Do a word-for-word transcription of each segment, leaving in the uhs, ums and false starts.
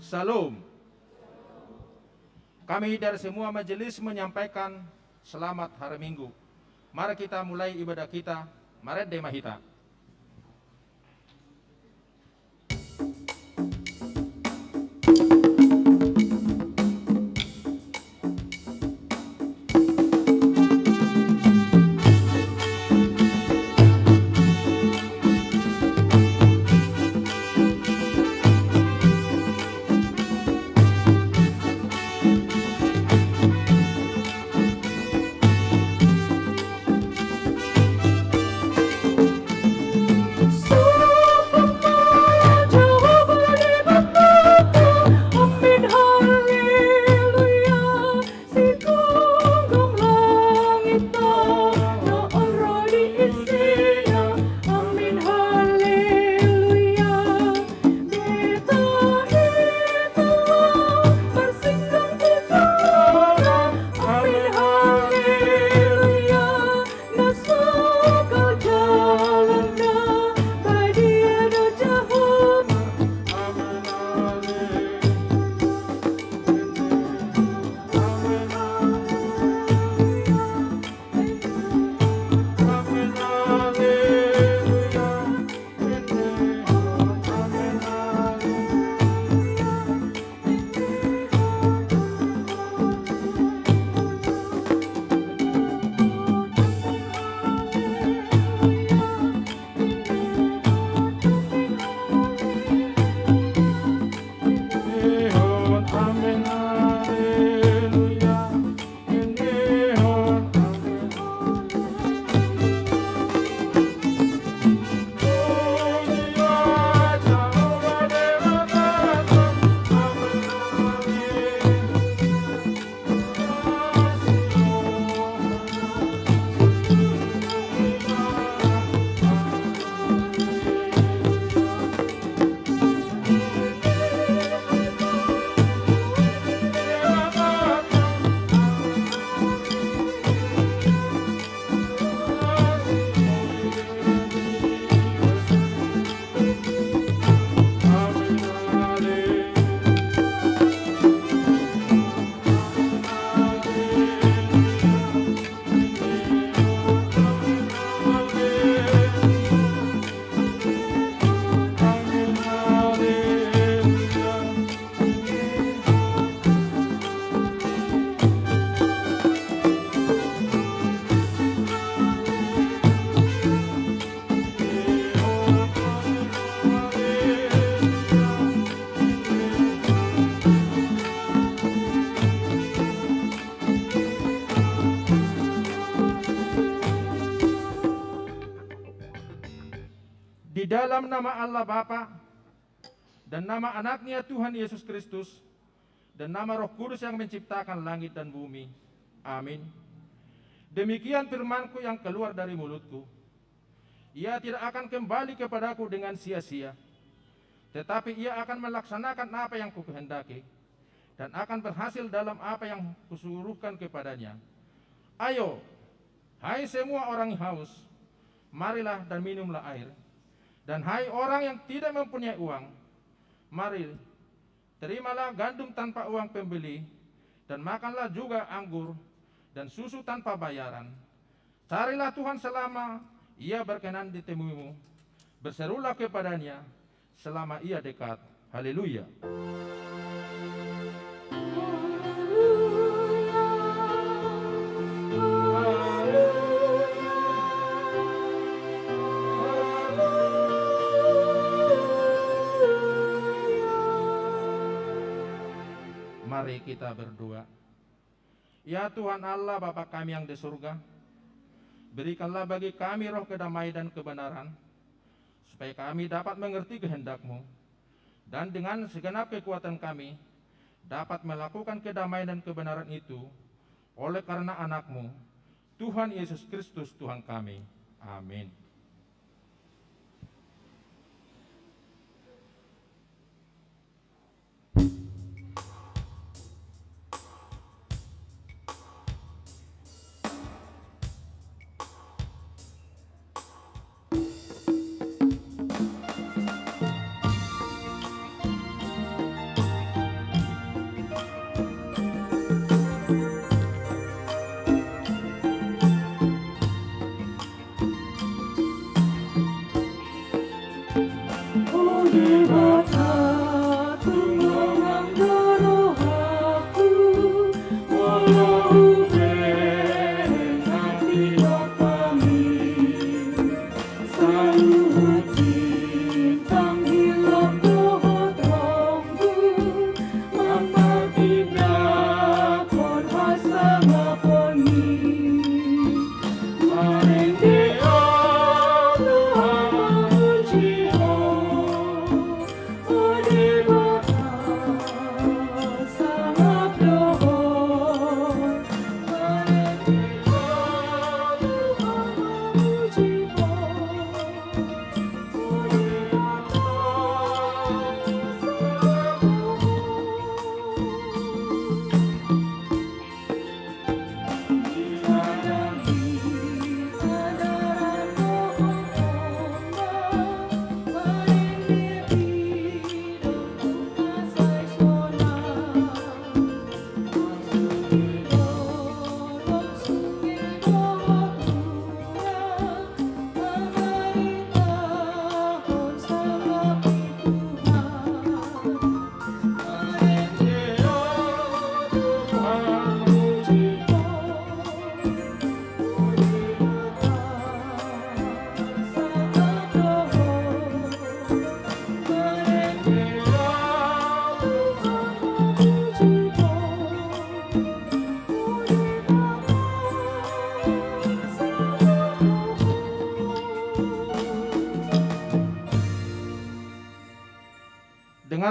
Shalom. Kami dari semua majelis menyampaikan selamat hari Minggu. Mari kita mulai ibadah kita, marende ma hita. Di dalam nama Allah Bapa, dan nama Anaknya Tuhan Yesus Kristus, dan nama Roh Kudus yang menciptakan langit dan bumi. Amin. Demikian firman-Ku yang keluar dari mulut-Ku. Ia tidak akan kembali kepada-Ku dengan sia-sia, tetapi ia akan melaksanakan apa yang Kukehendaki, dan akan berhasil dalam apa yang Kusuruhkan kepadanya. Ayo, hai semua orang yang haus, marilah dan minumlah air. Dan hai orang yang tidak mempunyai uang, mari, terimalah gandum tanpa uang pembeli, dan makanlah juga anggur dan susu tanpa bayaran. Carilah Tuhan selama Ia berkenan ditemuimu. Berserulah kepada-Nya selama Ia dekat. Haleluya. Mari kita berdoa. Ya Tuhan Allah, Bapa kami yang di surga, berikanlah bagi kami roh kedamaian dan kebenaran, supaya kami dapat mengerti kehendak-Mu, dan dengan segenap kekuatan kami dapat melakukan kedamaian dan kebenaran itu, oleh karena Anak-Mu, Tuhan Yesus Kristus, Tuhan kami. Amin.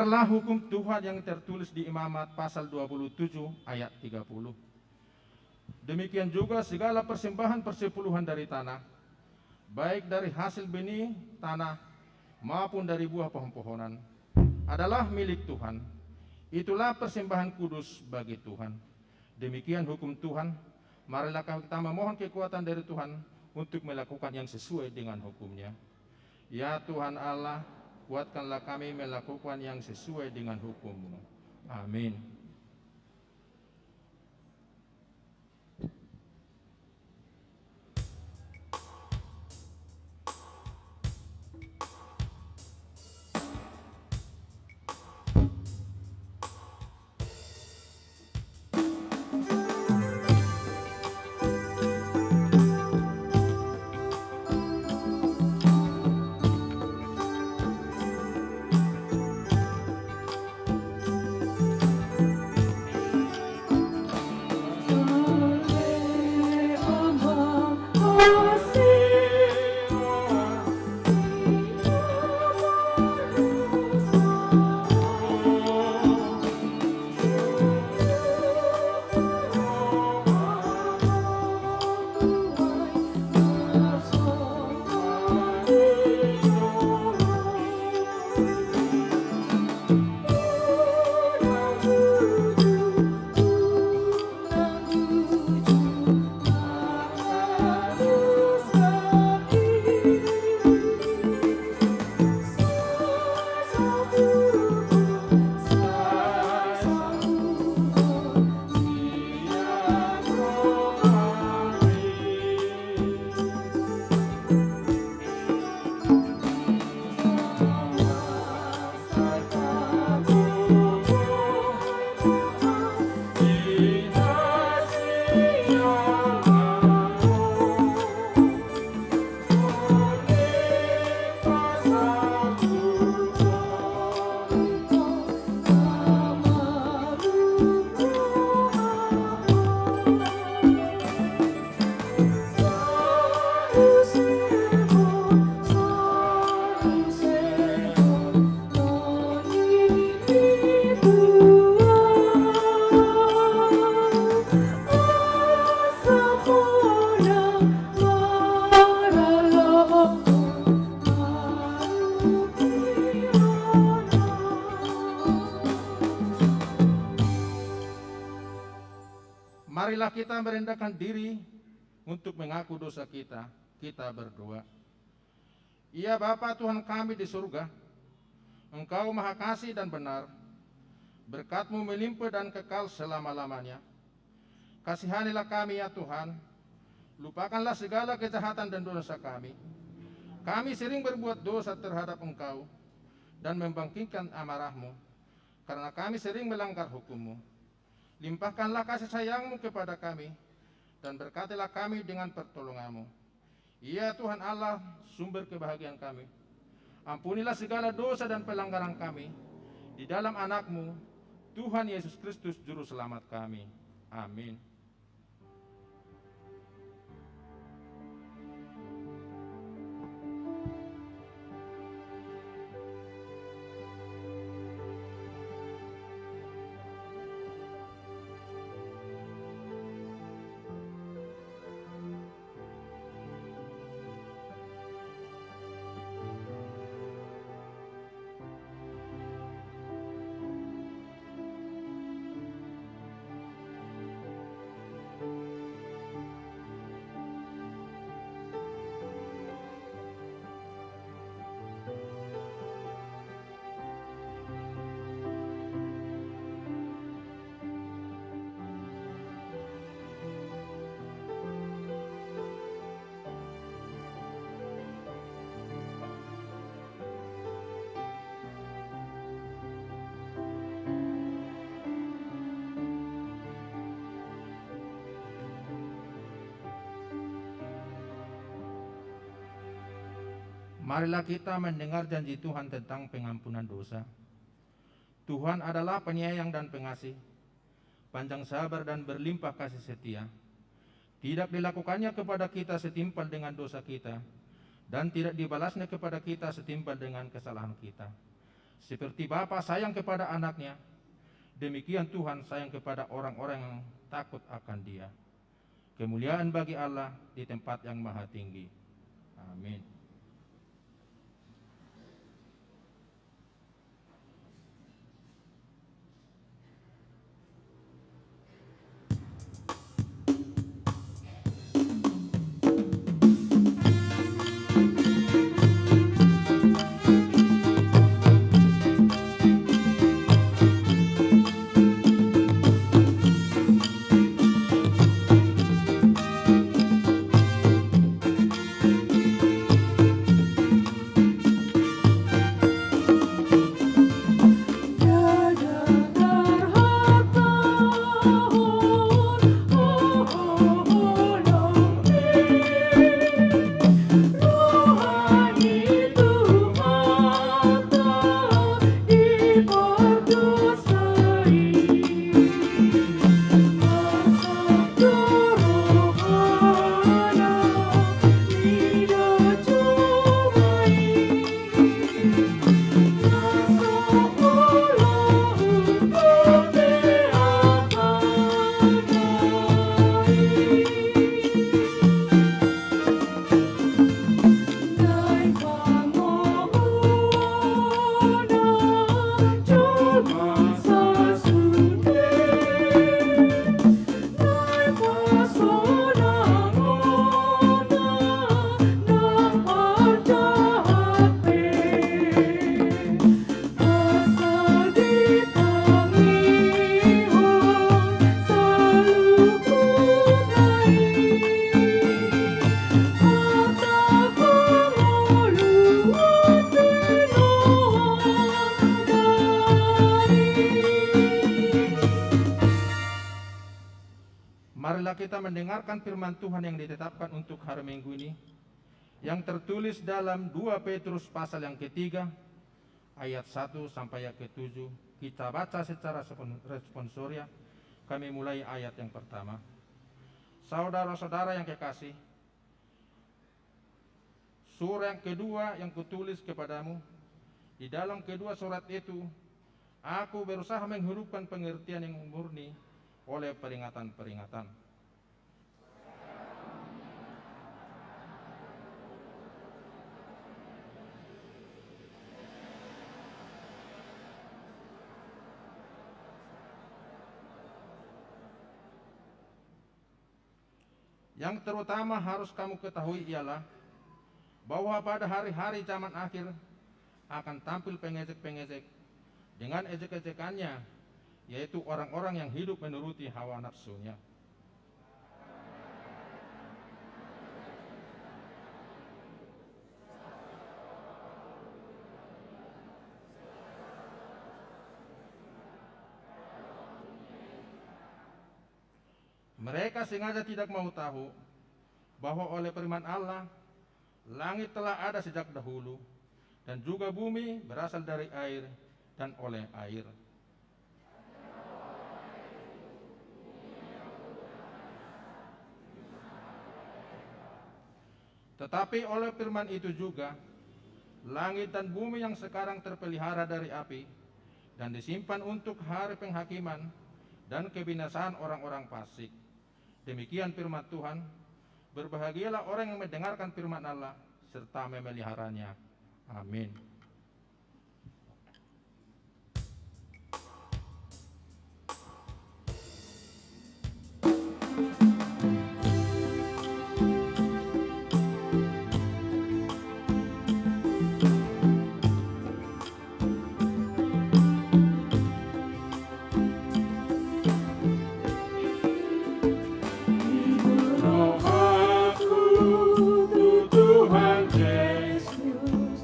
Dengarlah hukum Tuhan yang tertulis di Imamat pasal dua puluh tujuh ayat tiga puluh. Demikian juga segala persembahan persepuluhan dari tanah, baik dari hasil benih tanah maupun dari buah pohon-pohonan, adalah milik Tuhan. Itulah persembahan kudus bagi Tuhan. Demikian hukum Tuhan. Marilah kita memohon kekuatan dari Tuhan untuk melakukan yang sesuai dengan hukum-Nya. Ya Tuhan Allah, kuatkanlah kami melakukan yang sesuai dengan hukum-Mu. Amin. Marilah kita merendahkan diri untuk mengaku dosa kita. Kita berdoa. Ya Bapa Tuhan kami di surga, Engkau maha kasih dan benar, berkat-Mu melimpah dan kekal selama-lamanya. Kasihanilah kami, ya Tuhan, lupakanlah segala kejahatan dan dosa kami. Kami sering berbuat dosa terhadap Engkau dan membangkitkan amarah-Mu, karena kami sering melanggar hukum-Mu. Limpahkanlah kasih sayang-Mu kepada kami, dan berkatilah kami dengan pertolongan-Mu. Ya Tuhan Allah, sumber kebahagiaan kami, ampunilah segala dosa dan pelanggaran kami, di dalam Anak-Mu, Tuhan Yesus Kristus, Juru Selamat kami. Amin. Marilah kita mendengar janji Tuhan tentang pengampunan dosa. Tuhan adalah penyayang dan pengasih, panjang sabar dan berlimpah kasih setia. Tidak dilakukannya kepada kita setimpal dengan dosa kita, dan tidak dibalasnya kepada kita setimpal dengan kesalahan kita. Seperti Bapa sayang kepada Anak-Nya, demikian Tuhan sayang kepada orang-orang yang takut akan Dia. Kemuliaan bagi Allah di tempat yang maha tinggi. Amin. Marilah kita mendengarkan firman Tuhan yang ditetapkan untuk hari Minggu ini, yang tertulis dalam dua Petrus pasal yang ketiga, ayat satu sampai ayat ketujuh. Kita baca secara spon-, responsoria. Kami mulai ayat yang pertama. Saudara-saudara yang kekasih, surat yang kedua yang kutulis kepadamu, di dalam kedua surat itu, aku berusaha menghidupkan pengertian yang murni oleh peringatan-peringatan. Yang terutama harus kamu ketahui ialah bahwa pada hari-hari zaman akhir akan tampil pengejek-pengejek dengan ejek-ejekannya, yaitu orang-orang yang hidup menuruti hawa nafsunya. Mereka sengaja tidak mau tahu bahwa oleh firman Allah, langit telah ada sejak dahulu, dan juga bumi berasal dari air dan oleh air. Tetapi oleh firman itu juga, langit dan bumi yang sekarang terpelihara dari api dan disimpan untuk hari penghakiman dan kebinasaan orang-orang fasik. Demikian firman Tuhan. Berbahagialah orang yang mendengarkan firman Allah serta memeliharanya. Amin. Tuhan Yesus,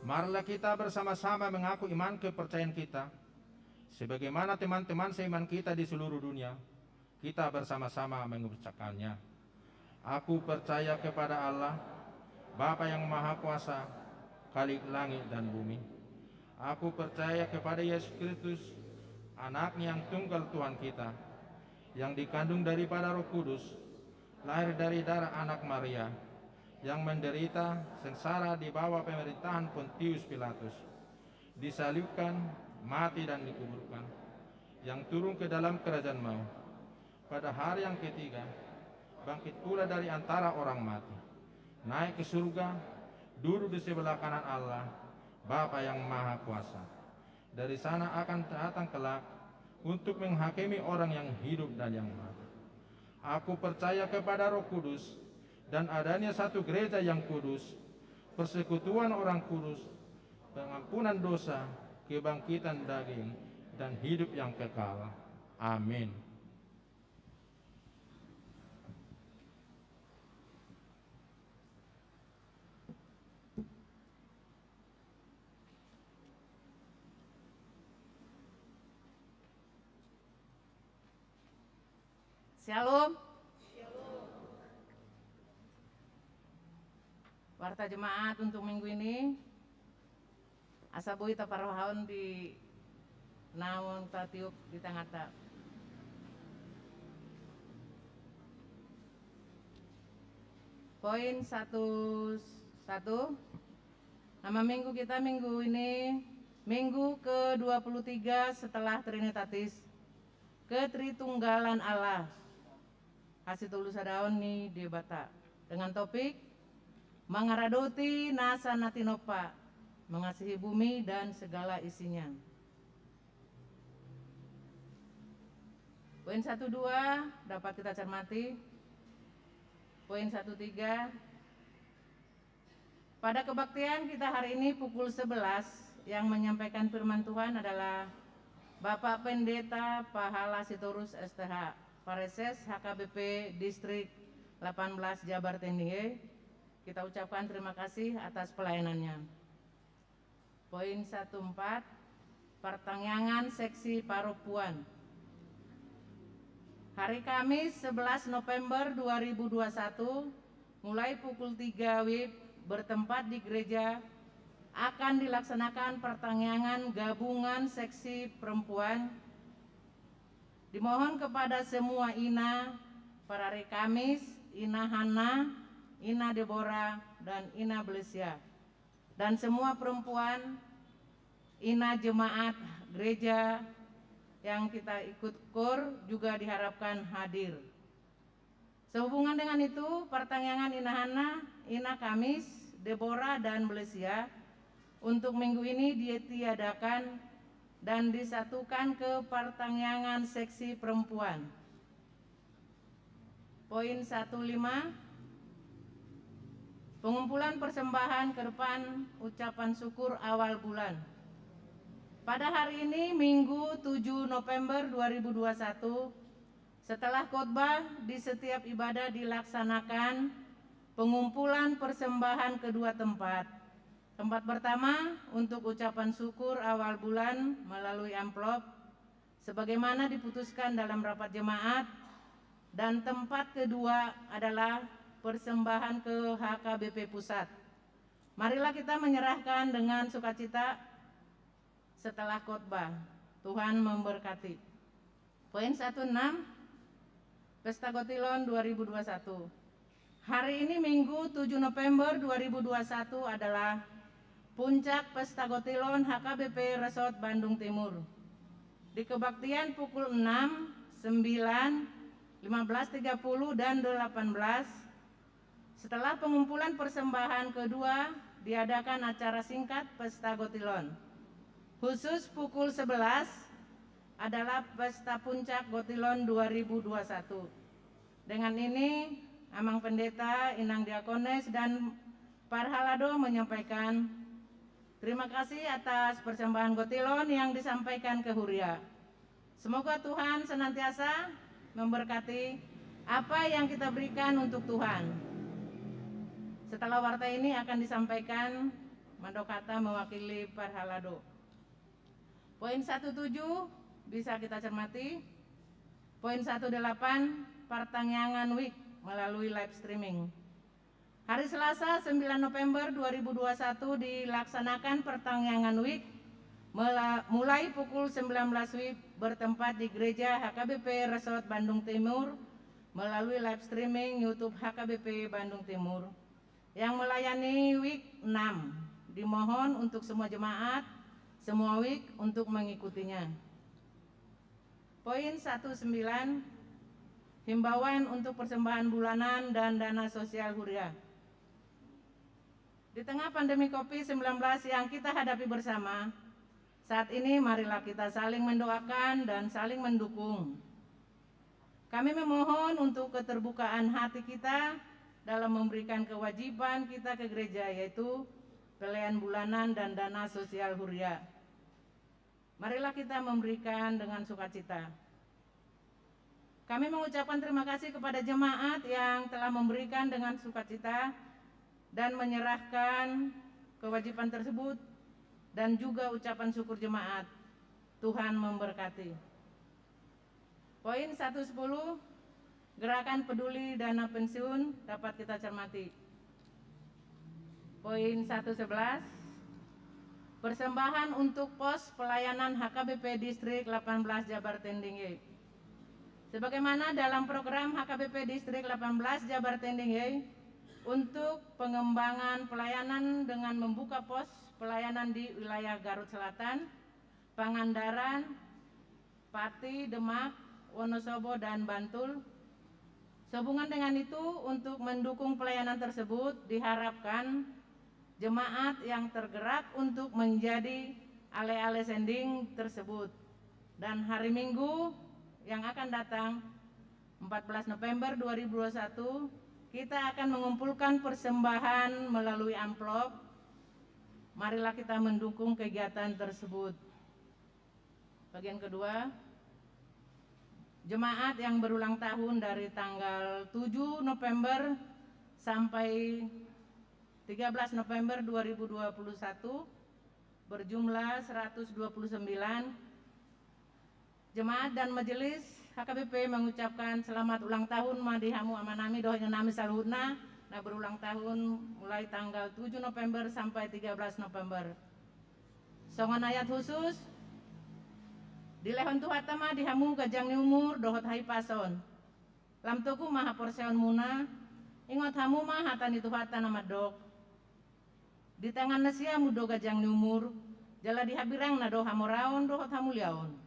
Marilah kita bersama-sama mengaku iman kepercayaan kita, sebagaimana teman-teman seiman kita di seluruh dunia, kita bersama-sama mengucapkannya. Aku percaya kepada Allah, Bapa yang Maha Kuasa, Khalik langit dan bumi. Aku percaya kepada Yesus Kristus, Anak-Nya yang tunggal, Tuhan kita, yang dikandung daripada Roh Kudus, lahir dari darah anak Maria, yang menderita sengsara di bawah pemerintahan Pontius Pilatus, disalibkan, mati dan dikuburkan, yang turun ke dalam kerajaan maut. Pada hari yang ketiga, bangkit pula dari antara orang mati, naik ke surga, duduk di sebelah kanan Allah, Bapa yang Maha Kuasa. Dari sana akan datang kelak untuk menghakimi orang yang hidup dan yang mati. Aku percaya kepada Roh Kudus dan adanya satu gereja yang kudus, persekutuan orang kudus, pengampunan dosa, kebangkitan daging, dan hidup yang kekal. Amin. Syalom. Warta jemaat untuk minggu ini. Asa boi taparrohahon di naung tatiup di tanganta. Poin satu satu. Nama minggu kita minggu ini, minggu kedua puluh tiga setelah Trinitatis, Ketritunggalan Allah, hasitolusadaon ni Debata, dengan topik Mangaradoti Nasa na Tinompa, Mengasihi Bumi dan Segala Isinya. Poin satu dua dapat kita cermati. Poin satu tiga. Pada kebaktian kita hari ini pukul sebelas, yang menyampaikan firman Tuhan adalah Bapak Pendeta Pahala Sitorus S T H, Pareses H K B P Distrik delapan belas Jabar Tendihe. Kita ucapkan terima kasih atas pelayanannya. Poin satu empat, partangiangan seksi parompuan. Hari Kamis, sebelas November dua ribu dua satu, mulai pukul tiga W I B bertempat di gereja, akan dilaksanakan partangiangan gabungan seksi perempuan. Dimohon kepada semua ina, parari Kamis, Ina Hanna, Ina Debora, dan Ina Blesia, dan semua perempuan, ina jemaat gereja yang kita ikut KOR juga diharapkan hadir. Sehubungan dengan itu, partangiangan Ina Hanna, Ina Kamis, Debora, dan Blesia untuk minggu ini ditiadakan dan disatukan ke partangiangan seksi perempuan. Poin satu lima, pengumpulan persembahan ke depan ucapan syukur awal bulan. Pada hari ini, Minggu tujuh November dua ribu dua satu, setelah khotbah, di setiap ibadah dilaksanakan pengumpulan persembahan kedua tempat. Tempat pertama untuk ucapan syukur awal bulan melalui amplop, sebagaimana diputuskan dalam rapat jemaat, dan tempat kedua adalah persembahan ke H K B P Pusat. Marilah kita menyerahkan dengan sukacita setelah khotbah. Tuhan memberkati. Poin satu enam, Pesta Gotilon dua ribu dua satu. Hari ini, Minggu tujuh November dua ribu dua satu, adalah puncak Pesta Gotilon H K B P Resort Bandung Timur. Di kebaktian pukul enam, sembilan, lima belas tiga puluh, dan delapan belas, setelah pengumpulan persembahan kedua, diadakan acara singkat Pesta Gotilon. Khusus pukul sebelas adalah Pesta Puncak Gotilon dua ribu dua satu. Dengan ini, Amang Pendeta, Inang Diakones, dan Parhalado menyampaikan terima kasih atas persembahan Gotilon yang disampaikan ke Huria. Semoga Tuhan senantiasa memberkati apa yang kita berikan untuk Tuhan. Setelah warta ini akan disampaikan mandok hata mewakili parhalado. Poin satu tujuh bisa kita cermati. Poin satu delapan, partangiangan WIK melalui live streaming. Hari Selasa, sembilan November dua ribu dua puluh satu, dilaksanakan partangiangan WIK mela-, mulai pukul sembilan belas WIB bertempat di Gereja H K B P Resort Bandung Timur melalui live streaming YouTube H K B P Bandung Timur. Yang melayani WIK enam. Dimohon untuk semua jemaat, semua WIK untuk mengikutinya. Poin satu sembilan, himbauan untuk persembahan bulanan dan dana sosial huria. Di tengah pandemi covid sembilan belas yang kita hadapi bersama, saat ini marilah kita saling mendoakan dan saling mendukung. Kami memohon untuk keterbukaan hati kita dalam memberikan kewajiban kita ke gereja, yaitu pelayan bulanan dan dana sosial huria. Marilah kita memberikan dengan sukacita. Kami mengucapkan terima kasih kepada jemaat yang telah memberikan dengan sukacita dan menyerahkan kewajiban tersebut, dan juga ucapan syukur jemaat. Tuhan memberkati. Poin satu sepuluh, gerakan peduli dana pensiun dapat kita cermati. Poin satu sebelas, persembahan untuk pos pelayanan H K B P Distrik delapan belas Jabar Tending Y. Sebagaimana dalam program H K B P Distrik delapan belas Jabar Tending Y, untuk pengembangan pelayanan dengan membuka pos pelayanan di wilayah Garut Selatan, Pangandaran, Pati, Demak, Wonosobo, dan Bantul. Sehubungan dengan itu, untuk mendukung pelayanan tersebut, diharapkan jemaat yang tergerak untuk menjadi ale-ale sending tersebut. Dan hari Minggu yang akan datang, empat belas November dua ribu dua puluh satu, kita akan mengumpulkan persembahan melalui amplop. Marilah kita mendukung kegiatan tersebut. Bagian kedua, jemaat yang berulang tahun dari tanggal tujuh November sampai tiga belas November dua ribu dua puluh satu berjumlah seratus dua puluh sembilan. Jemaat dan majelis H K B P mengucapkan selamat ulang tahun ma di hamu amanami dohot inanami saluhutna, na berulang tahun mulai tanggal tujuh November sampai tiga belas November. Songon ayat khusus, dilehon Tuhanta ma di hamu ganjang ni umur dohot hahipason. Lam togu ma haporseaonmuna, ingot hamu ma hata ni Tuhanta na mandok: Di tangan nasiam do ganjang ni umur, jala di hambirangna do hamoraon dohot hamuliaon.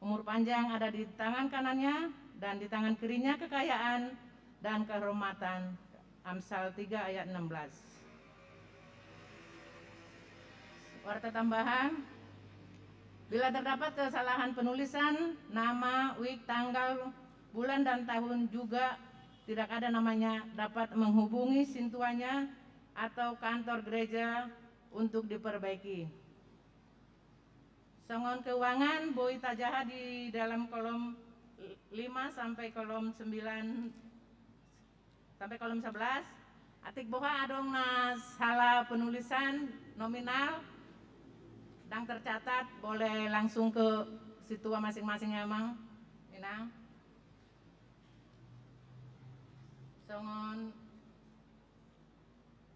Umur panjang ada di tangan kanannya, dan di tangan kirinya kekayaan dan kehormatan. Amsal tiga ayat enam belas. Warta tambahan, bila terdapat kesalahan penulisan nama, wik, tanggal, bulan, dan tahun juga tidak ada namanya, dapat menghubungi sintuanya atau kantor gereja untuk diperbaiki. Songon keuangan, boi tajaha di dalam kolom lima sampai kolom sembilan, sampai kolom sebelas. Atik boha adong na salah penulisan nominal, ndang tercatat, boleh langsung ke sintua masing-masing, amang inang. Songon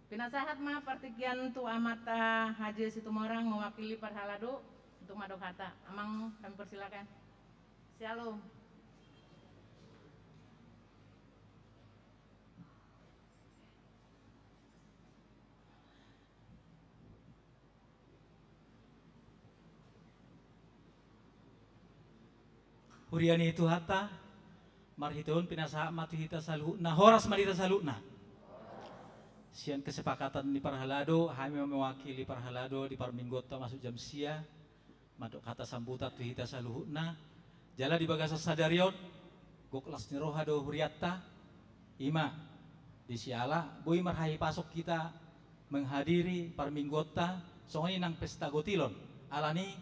Pinasahat ma partingkian tu amanta Haji Situmorang mewakili parhalado untuk mandok hata. Amang, kami persilakan. Syalom. Huria ni Tuhanta, marhite on pinasahat ma tu hita saluhutna, horas ma di hita saluhutna. Sian kesepakatan ni parhalado, hami mewakili parhalado di parmingguonta masuk jam sia, mandok hata sambutan tu hita saluhutna. Jala di bagasan sadari on, gok las ni roha do hurianta, ima, di siala boi marhahipason hita menghadiri parmingguonta, songon i nang pesta gotilon. Alani,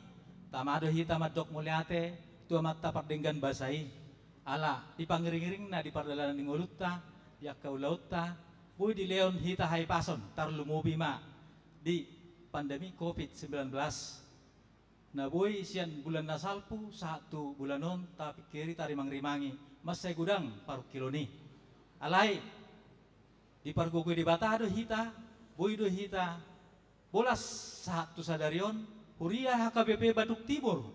tama do hita mandok mauliate tu Amanta pardenggan basa i. Ala di pangiring-iringna di pardalanan ni ngolunta, di angka ulaonta, boi dilehon hita hahipason, tarlumobi ma Di pandemi covid sembilan belas na boi sian bulan na salpu sahat tu bulan on tapingkiri, tarimangrimangi mansai godang parungkilon i. Alai dipargogoi Debata do hita, boi do hita bolas sahat tu sadari on, huria H K B P Bandung Timur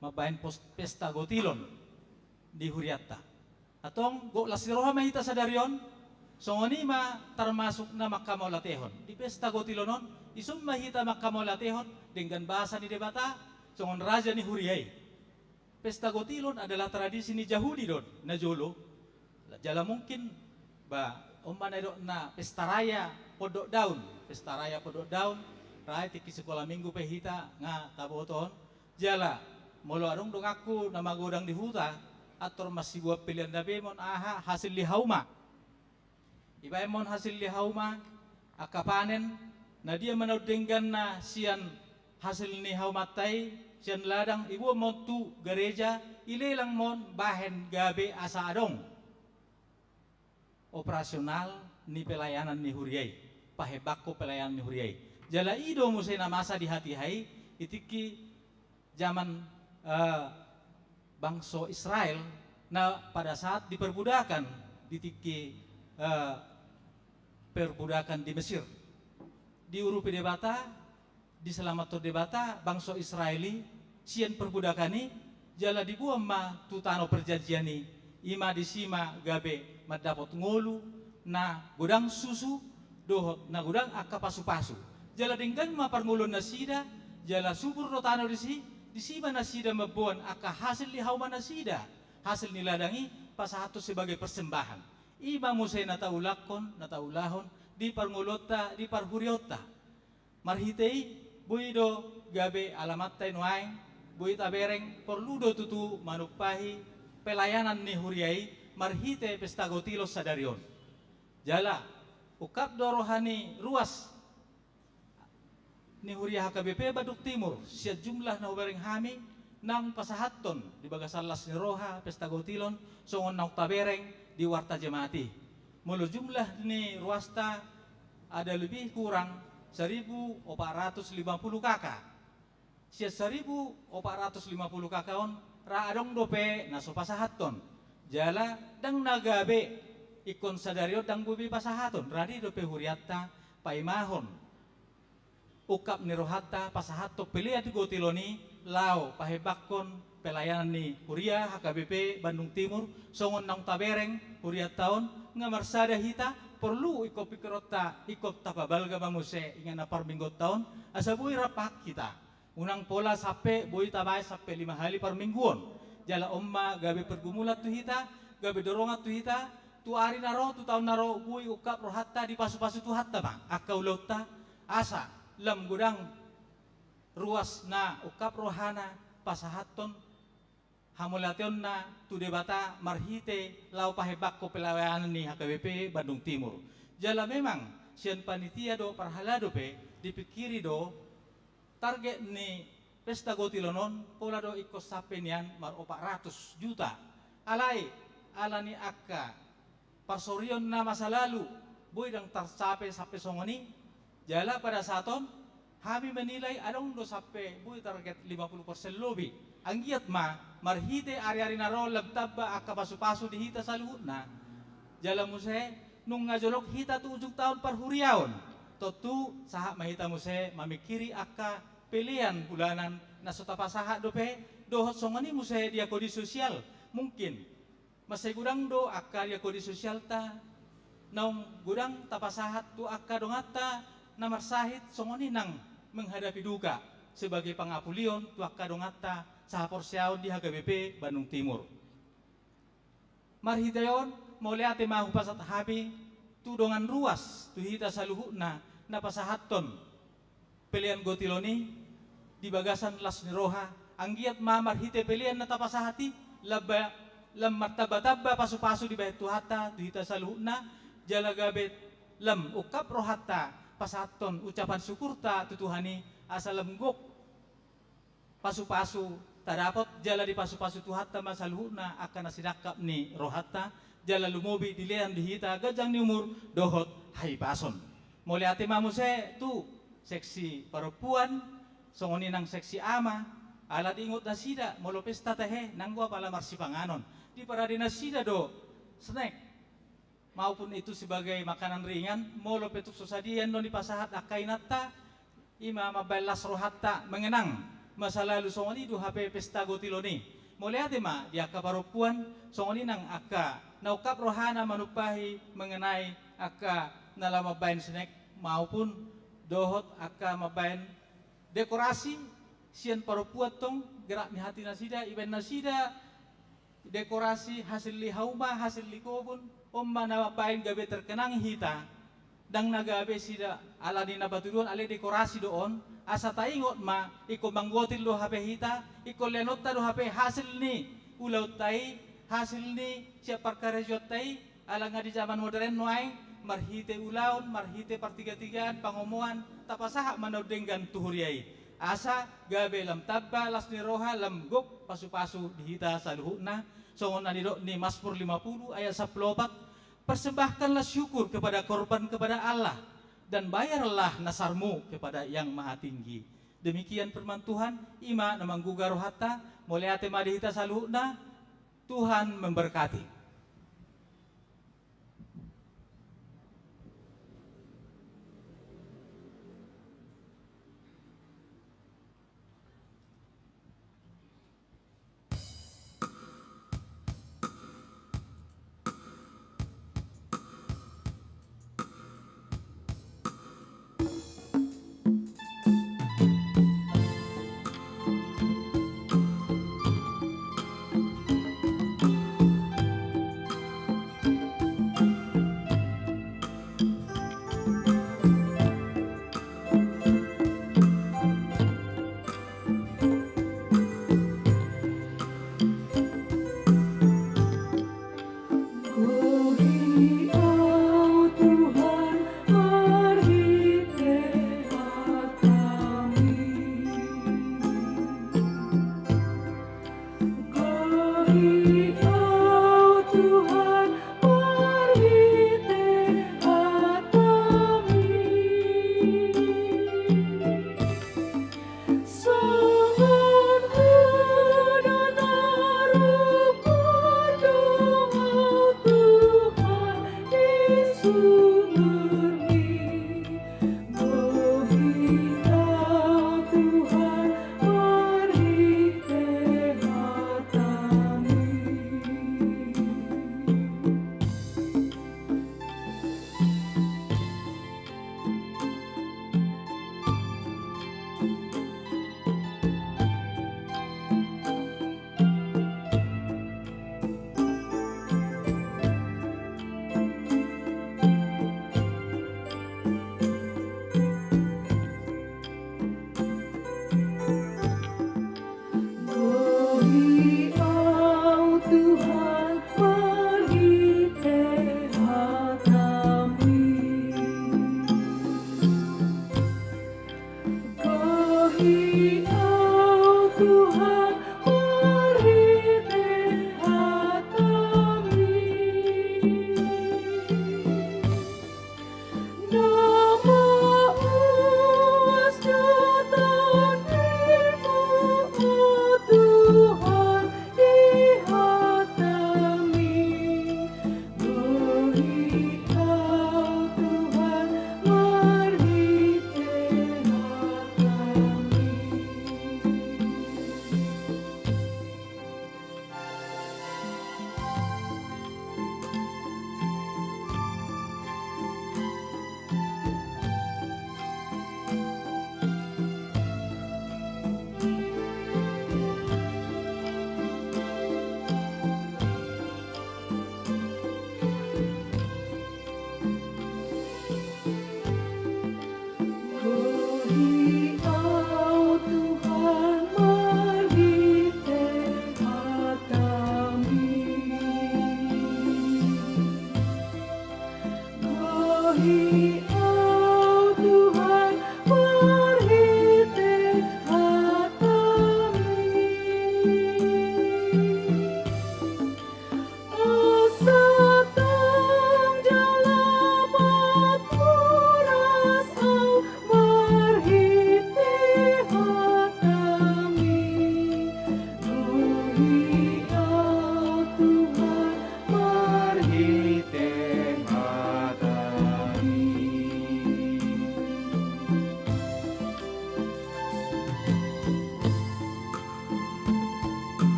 mambahen pos-, pesta gotilon di hurianta. Antong gok las ni roha ma hita sadari on, songon i ma termasuk na mangkamauliatehon. Di pesta gotilon on, dison ma hita mangkamauliatehon denggan basa ni Debata, songon raja ni huria i. Pesta gotilon adalah tradisi ni Jahudi do on, na jolo. Jala mungkin, ba, on ma na didok na pesta raya Pondok Daun, pesta raya Pondok Daun, ra i tingki sikola minggu pe hita nga taboto on. Jala molo adong donganku na magodang di huta, antor masibuat pelean na bemon aha hasil ni hauma. Ibaen ma on hasil ni hauma, angka panen, na dia ma na dengganna sian hasil ni haumanta i, sian ladang, iboan ma on tu gareja, ilelang ma on bahen gabe asa adong operasional ni pelayanan ni huria i, pahembangkon pelayanan ni huria i. Jala i do muse na masa di hatiha i, di tingki zaman, eh, bangso Israel, na pada saat diperbudakan di tingki, eh, perbudakan di Mesir. Diurupi Debata, diselamathon Debata bangso Israel i sian perbudakan i, jala diboan ma tu tano perjanjian i, i ma disi ma gabe mandapot ngolu, na godang susu, dohot na godang angka pasupasu. Jala denggan ma parngoluan nasida, jala subur do tano disi, disi ma nasida mamboan angka hasil ni hauma nasida, hasil ni ladang i pasahathon sebagai persembahan. I ma muse na taulakhon, na taulahon di parngoluonta, di parhuriaonta. Marhite i, boi do gabe alamanta i nuaeng, boi tabereng, porlu do tutu manumpahi pelayanan ni huria i marhite pesta gotilon sadari on. Jala ungkap do roha ni ruas ni huria H K B P Bandung Timur, sian jumlah na hubereng hami, naung pasahathon di bagasan las ni roha pesta gotilon, songon naung tabereng di warta jemaat i. Molo jumlah ni ruasta ada lebih kurang seribu opat ratus lima puluh K K. Sian seribu opat ratus lima puluh K K on, ra adong dope na so pasahathon. Jala ndang na gabe ingkon sadari on ndang boi be pasahaton, radi dope hurianta paimahon ungkap ni rohanta pasahathon pelean gotilon i laho pahembangkon pelayanan ni huria H K B P Bandung Timur, songon naung tabereng hurianta on. Nga marsada hita, porlu ingkon pingkironta ingkon tapabalga ma muse inganan parmingguonta on, asa boi rap hak hita. Unang pola sampe boi tabaen sampe lima hali parmingguon. Jala on ma gabe pergumulan tu hita, gabe dorongan tu hita, tu ari na ro, tu taon na ro, boi ungkap rohanta dipasupasu Tuhanta ma angka ulaonta, asa lam godang ruas na ungkap rohana pasahathon hamauliateonna tu Debata marhite laho pahembangkon pelayanan ni H K B P Bandung Timur. Jala memang sian panitia dohot parhalado dope dipingkiri do target ni pesta gotilon on, pola do ingkon sampe nian mar opat ratus juta. Alai ala ni angka parsorion na masa lalu, boi ndang tarcape sampe songon i. Jala pada saat on hami menilai adong do sampe boi target lima puluh persen lobi. Anggiat ma marhite ari-ari na ro lam tamba angka pasupasu di hita saluhutna. Jala muse nunga jolok hita tu ujung taon parhuriaon, tontu sahat ma hita muse mamingkiri angka pelean bulanan na so tapasahat dope, dohot songon i muse diakoni sosial. Mungkin mansai godang do angka diakoni sosialta naung godang tapasahat tu angka donganta na marsahit, songon i nang menghadapi duka sebagai pangapulion tu angka donganta sahaporseaon di H K B P Bandung Timur. Marhite on, mauliate ma hupasahat hami tu dongan ruas, tu hita saluhutna na pasahathon pelean gotilon i di bagasan las ni roha. Anggiat ma marhite pelean na tapasahat i, lamba, lam martamba-tamba pasupasu dibahen Tuhanta tu hita saluhutna, jala gabe lam ungkap rohanta pasahathon ucapan syukurta tu Tuhan i, asa lam gok pasupasu tadapot, jala dipasupasu Tuhanta ma saluhutna angka na sinangkap ni rohanta, jala lumobi dilean di hita ganjang ni umur dohot hahipason. Mauliate ma muse tu seksi parompuan, songon i nang seksi ama, ala diingot nasida, molo pesta tahe, nanggo apala marsipanganon. Diparade nasida do, snack, maupun itu sebagai makanan ringan, molo pe tung so sadia do dipasahat angka inanta, ima mambaen las rohanta mengenang masa lalu, songon i do hape pesta gotilon i. Mauliate ma di angka parompuan, songon i nang angka na ungkap rohana manumpahi mengenai angka na laho mambaen snack maupun dohot angka mambaen dekorasi sian parompuan tong, gerak ni hati nasida, ibaen nasida dekorasi hasil ni hauma, hasil ni kobun, on ma na mambaen gabe terkenang hita. Ndang na gabe sida ala ni na batuduhon, alai dekorasi do on, asa taingot ma, ingkon manggotil do hape hita, ingkon leanonta do hape hasil ni ulaonta i, hasil ni sian parkarejoanta i, ala nga di zaman modern nuaeng, marhite ulaon, marhite partigatigaan, pangomoan, tapasahat ma na umdenggan tu huria i. Asa gabe lam tamba las ni roha, lam gok pasupasu di hita saluhutna, songon na nidok ni Masmur lima puluh ayat sampulu opat, "Persembahkanlah syukur kepada korban kepada Allah, dan bayarlah nasarmu kepada Yang Mahatinggi." Demikian firman Tuhan, ima na manggugah rohanta, mauliate ma di hita saluhutna, Tuhan memberkati.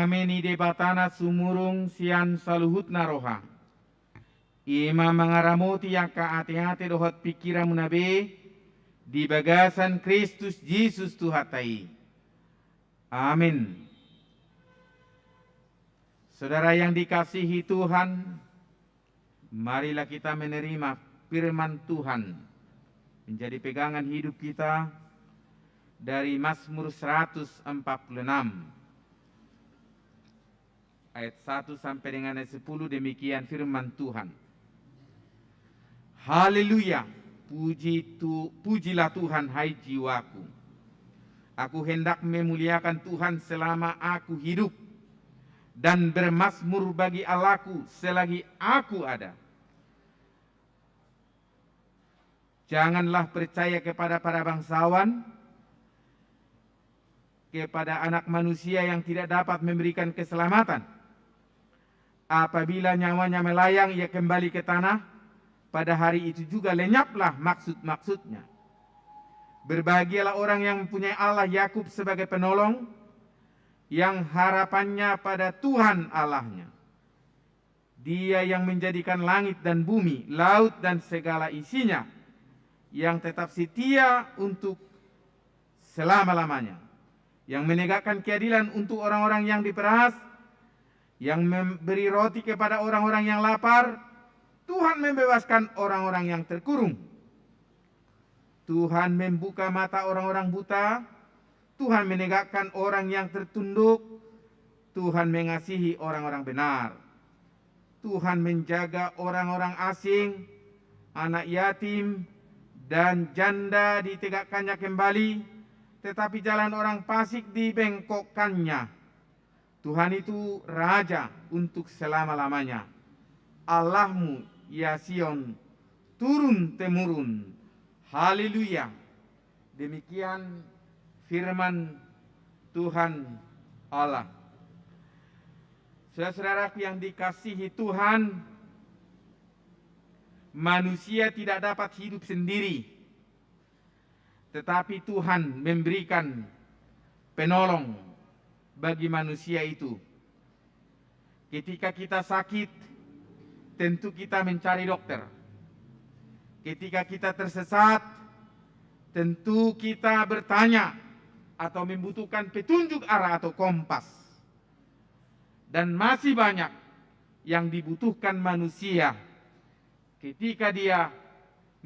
Dame ni Debata na sumurung sian saluhutna roha, i ma mangaramoti angka ateate dohot pingkiranmuna be di bagasan Kristus Jesus Tuhanta i. Amin. Saudara yang dikasihi Tuhan, marilah kita menerima firman Tuhan menjadi pegangan hidup kita dari Mazmur seratus empat puluh enam ayat satu sampai dengan ayat sepuluh. Demikian firman Tuhan. Haleluya. Puji tu, pujilah Tuhan, hai jiwaku. Aku hendak memuliakan Tuhan selama aku hidup, dan bermazmur bagi Allahku selagi aku ada. Janganlah percaya kepada para bangsawan, kepada anak manusia yang tidak dapat memberikan keselamatan. Apabila nyawanya melayang, ia kembali ke tanah, pada hari itu juga lenyaplah maksud-maksudnya. Berbahagialah orang yang mempunyai Allah Yakub sebagai penolong, yang harapannya pada Tuhan Allahnya. Dia yang menjadikan langit dan bumi, laut dan segala isinya, yang tetap setia untuk selama-lamanya, yang menegakkan keadilan untuk orang-orang yang diperas, yang memberi roti kepada orang-orang yang lapar. Tuhan membebaskan orang-orang yang terkurung. Tuhan membuka mata orang-orang buta. Tuhan menegakkan orang yang tertunduk. Tuhan mengasihi orang-orang benar. Tuhan menjaga orang-orang asing, anak yatim, dan janda ditegakkannya kembali, tetapi jalan orang fasik dibengkokkannya. Tuhan itu Raja untuk selama-lamanya. Allahmu, ya Sion, turun-temurun. Haleluya. Demikian firman Tuhan Allah. Saudara-saudaraku yang dikasihi Tuhan, manusia tidak dapat hidup sendiri, tetapi Tuhan memberikan penolong bagi manusia itu. Ketika kita sakit, tentu kita mencari dokter. Ketika kita tersesat, tentu kita bertanya atau membutuhkan petunjuk arah atau kompas. Dan masih banyak yang dibutuhkan manusia ketika dia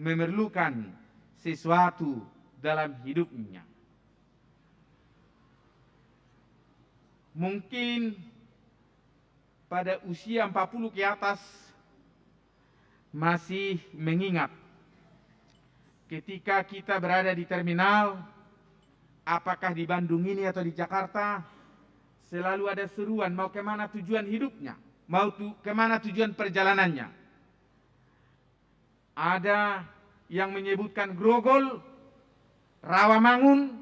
memerlukan sesuatu dalam hidupnya. Mungkin pada usia empat puluh ke atas masih mengingat ketika kita berada di terminal, apakah di Bandung ini atau di Jakarta, selalu ada seruan, mau kemana tujuan hidupnya, mau tu-, kemana tujuan perjalanannya. Ada yang menyebutkan Grogol, Rawamangun,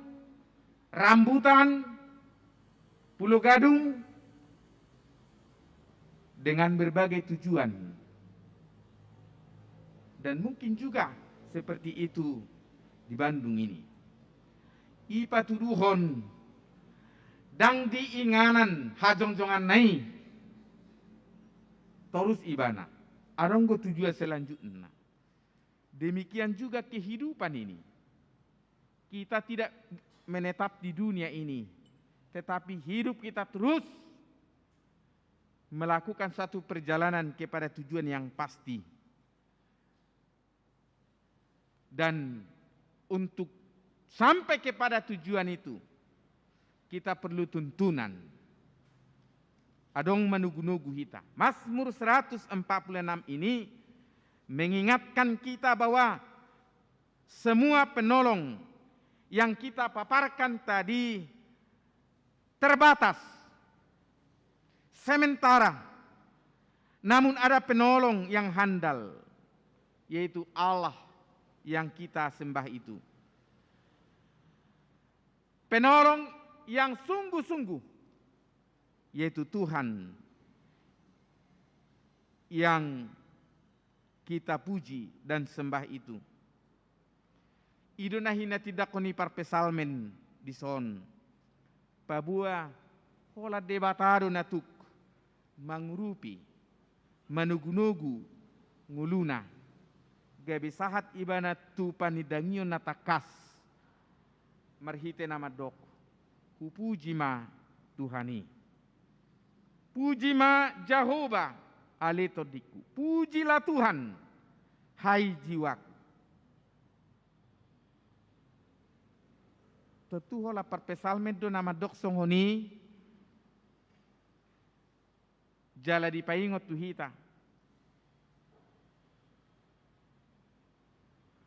Rambutan, Pulo Gadung, dengan berbagai tujuan. Dan mungkin juga seperti itu di Bandung ini. I patuduhon, ndang diinganan hajongjonganna i torus ibana. Adong do tujuan selanjutna. Demikian juga kehidupan ini. Kita tidak menetap di dunia ini, tetapi hidup kita terus melakukan satu perjalanan kepada tujuan yang pasti. Dan untuk sampai kepada tujuan itu, kita perlu tuntunan. Adong manugu-nugu hita. Mazmur seratus empat puluh enam ini mengingatkan kita bahwa semua penolong yang kita paparkan tadi terbatas, sementara. Namun ada penolong yang handal, yaitu Allah yang kita sembah itu. Penolong yang sungguh-sungguh, yaitu Tuhan yang kita puji dan sembah itu. I do na hinatindangkon ni parpsalmen dison. Paboa Holan Debata do na tuk mangurupi, manogunogu ngoluna, gabe sahat ibana tu panindangion na tangkas, marhite na mandok: Hupuji ma Tuhan i. Puji ma Jahowa, ale tondingku. Pujilah Tuhan, hai jiwaku. Tontu holan parpsalmen do na mandok songon i, jala dipaingot tu hita.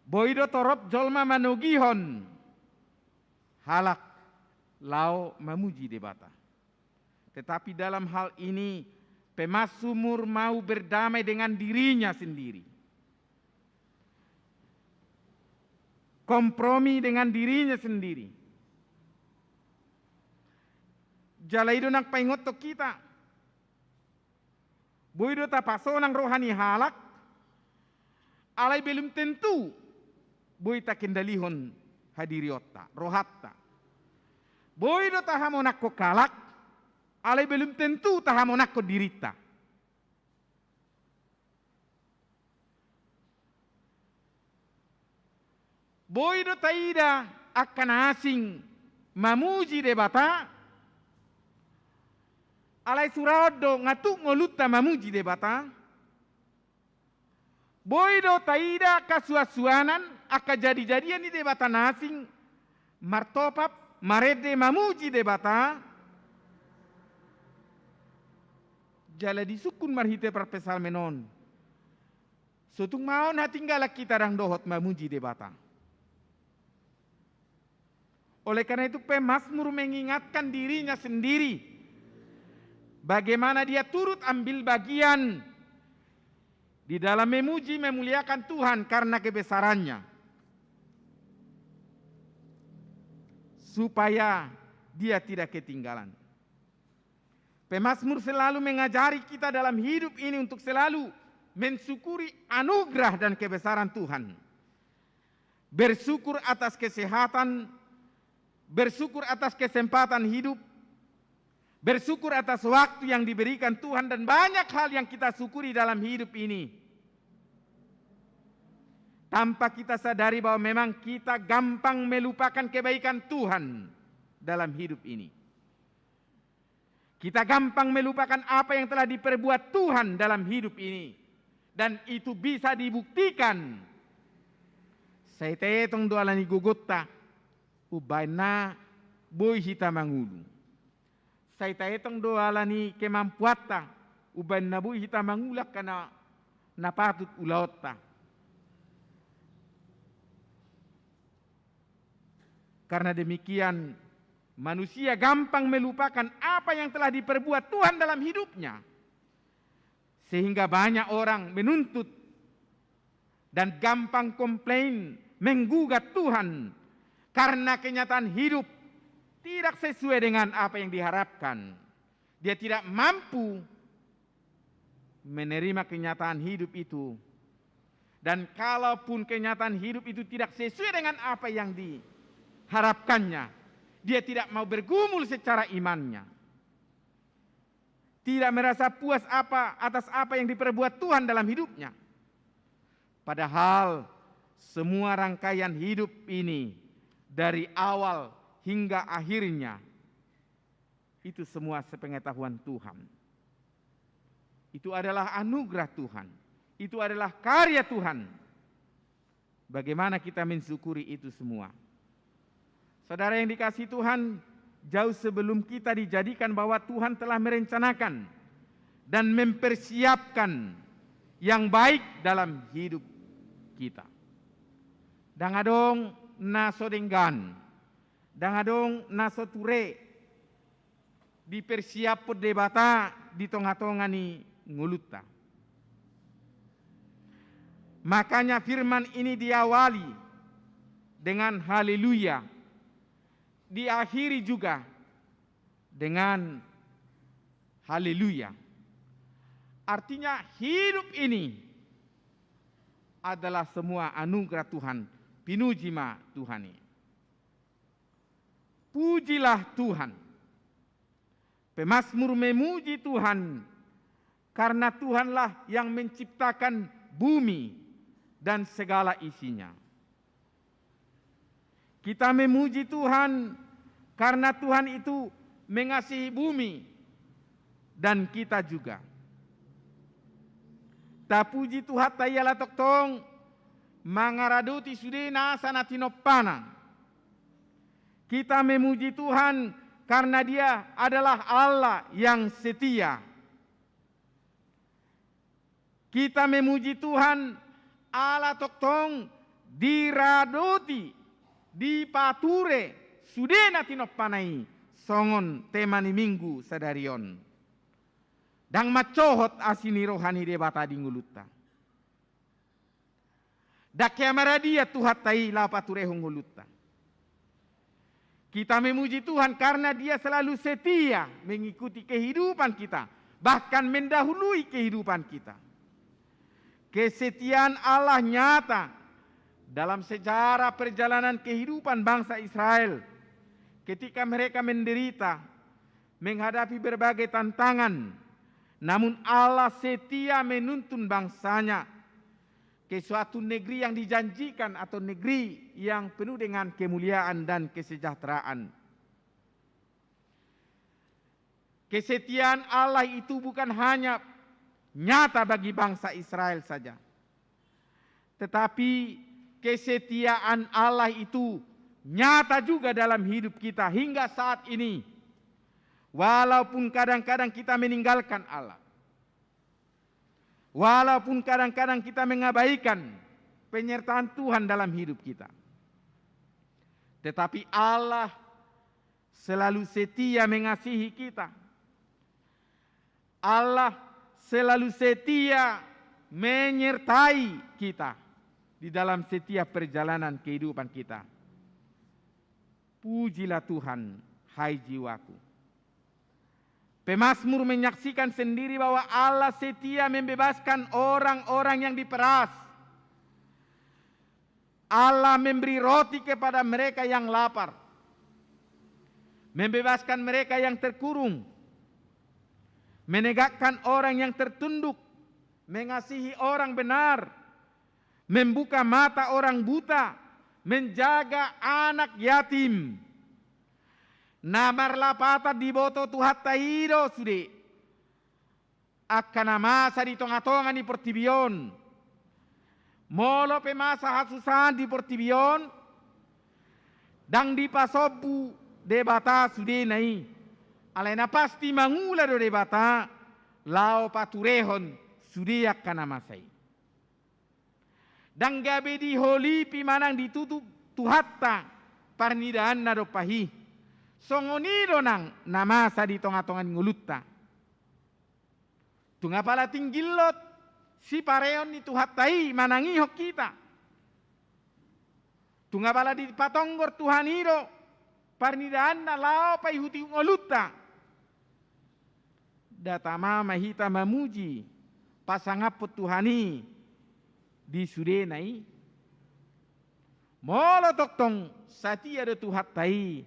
Boi do torop jolma manogihon halak laho mamuji Debata. Tetapi dalam hal ini, pemazmur mau berdamai dengan dirinya sendiri. Kompromi dengan dirinya sendiri. Jala i do nang paingothon hita. Boi do tapasonang roha ni halak, alai belum tentu boi takendalihon hadirionta, rohanta. Boi do tahamonangkon halak, alai belum tentu tahamonangkon dirinta. Boi do taida angka na asing mamuji Debata, alai suraon do nga tuk ngolunta mamuji Debata. Boi do taida angka suansuanan, angka jadijadian ni debata na asing, martopap, marende mamuji Debata. Jala disungkun marhite parpsalmen on, so tung ma on hatinggalan hita ndang dohot mamuji Debata. Oleh karena itu, pemazmur mengingatkan dirinya sendiri, bagaimana dia turut ambil bagian di dalam memuji, memuliakan Tuhan karena kebesaran-Nya, supaya dia tidak ketinggalan. Pemazmur selalu mengajari kita dalam hidup ini untuk selalu mensyukuri anugerah dan kebesaran Tuhan. Bersyukur atas kesehatan, bersyukur atas kesempatan hidup, bersyukur atas waktu yang diberikan Tuhan, dan banyak hal yang kita syukuri dalam hidup ini. Tanpa kita sadari bahwa memang kita gampang melupakan kebaikan Tuhan dalam hidup ini. Kita gampang melupakan apa yang telah diperbuat Tuhan dalam hidup ini. Dan itu bisa dibuktikan. Sai taetong do ala ni gogonta, umbahen na boi hita mangolu. Sai taetong do ala ni kemampuanta, umbahen na boi hita mangula angka na, na patut ulaonta. Karena demikian, manusia gampang melupakan apa yang telah diperbuat Tuhan dalam hidupnya. Sehingga banyak orang menuntut dan gampang komplain, menggugat Tuhan karena kenyataan hidup tidak sesuai dengan apa yang diharapkan. Dia tidak mampu menerima kenyataan hidup itu. Dan kalaupun kenyataan hidup itu tidak sesuai dengan apa yang diharapkannya, dia tidak mau bergumul secara imannya. Tidak merasa puas apa, atas apa yang diperbuat Tuhan dalam hidupnya. Padahal semua rangkaian hidup ini, dari awal hingga akhirnya, itu semua sepengetahuan Tuhan. Itu adalah anugerah Tuhan. Itu adalah karya Tuhan. Bagaimana kita mensyukuri itu semua? Saudara yang dikasihi Tuhan, jauh sebelum kita dijadikan, bahwa Tuhan telah merencanakan dan mempersiapkan yang baik dalam hidup kita. Ndang adong na so denggan, ndang adong na so ture dipersiaphon Debata di tongatonga ni ngolunta. Makanya firman ini diawali dengan haleluya, diakhiri juga dengan haleluya. Artinya, hidup ini adalah semua anugerah Tuhan. Pinuji ma Tuhan i. Pujilah Tuhan. Pemazmur memuji Tuhan karena Tuhanlah yang menciptakan bumi dan segala isinya. Kita memuji Tuhan karena Tuhan itu mengasihi bumi dan kita juga. Tapuji Tuhanta i ala tongtong mangaradoti sude nasa na tinompana. Kita memuji Tuhan karena Dia adalah Allah yang setia. Kita memuji Tuhan ala tongtong diradoti, dipature sude na tinompana i, songon tema ni Minggu sadari on. Ndang mansohot asi ni roha ni Debata di ngolunta. Ndang hea maradian Tuhanta i laho paturehon ngolunta. Kita memuji Tuhan karena Dia selalu setia mengikuti kehidupan kita, bahkan mendahului kehidupan kita. Kesetiaan Allah nyata dalam sejarah perjalanan kehidupan bangsa Israel. Ketika mereka menderita, menghadapi berbagai tantangan, namun Allah setia menuntun bangsa-Nya ke suatu negeri yang dijanjikan atau negeri yang penuh dengan kemuliaan dan kesejahteraan. Kesetiaan Allah itu bukan hanya nyata bagi bangsa Israel saja, tetapi kesetiaan Allah itu nyata juga dalam hidup kita hingga saat ini. Walaupun kadang-kadang kita meninggalkan Allah, walaupun kadang-kadang kita mengabaikan penyertaan Tuhan dalam hidup kita, tetapi Allah selalu setia mengasihi kita. Allah selalu setia menyertai kita di dalam setiap perjalanan kehidupan kita. Pujilah Tuhan, hai jiwaku. Pemazmur menyaksikan sendiri bahwa Allah setia membebaskan orang-orang yang diperas. Allah memberi roti kepada mereka yang lapar, membebaskan mereka yang terkurung, menegakkan orang yang tertunduk, mengasihi orang benar, membuka mata orang buta, menjaga anak yatim. Na marlapatan diboto Tuhanta i do sude angka na masa di tonga-tonga ni portibi on. Molo pe masa hasusahan di portibi on, ndang dipasombu Debata sudena i. Alai na pasti mangula do Debata laho paturehon sude angka na masa i. Ndang gabe diholipi manang ditutup Tuhanta parnidaanna dompak i. Songon i do nang na masa di tonga-tonga ni ngolunta. Tung apala tinggillot sipareon ni Tuhanta i manangihon hita. Tung apala dipatonggor Tuhan i do parnidaanna laho paihut-ihut ngolunta. Nda tama ma hita mamuji, pasangaphon Tuhan i di sudena i. Molo tongtong satia do Tuhanta i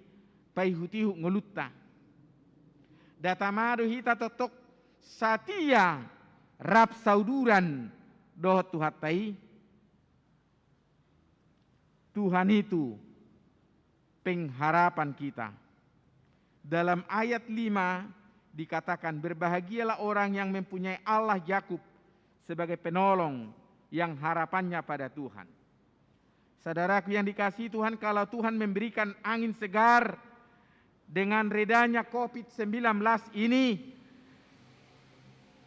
paihut-ihut ngolunta, nda tama do hita tongtong satia rap sauduran dohot Tuhanta i? Tuhan itu pengharapan kita. Dalam ayat lima dikatakan, "Berbahagialah orang yang mempunyai Allah Yakub sebagai penolong, yang harapannya pada Tuhan." Saudaraku yang dikasihi Tuhan, kalau Tuhan memberikan angin segar dengan redanya covid sembilan belas ini,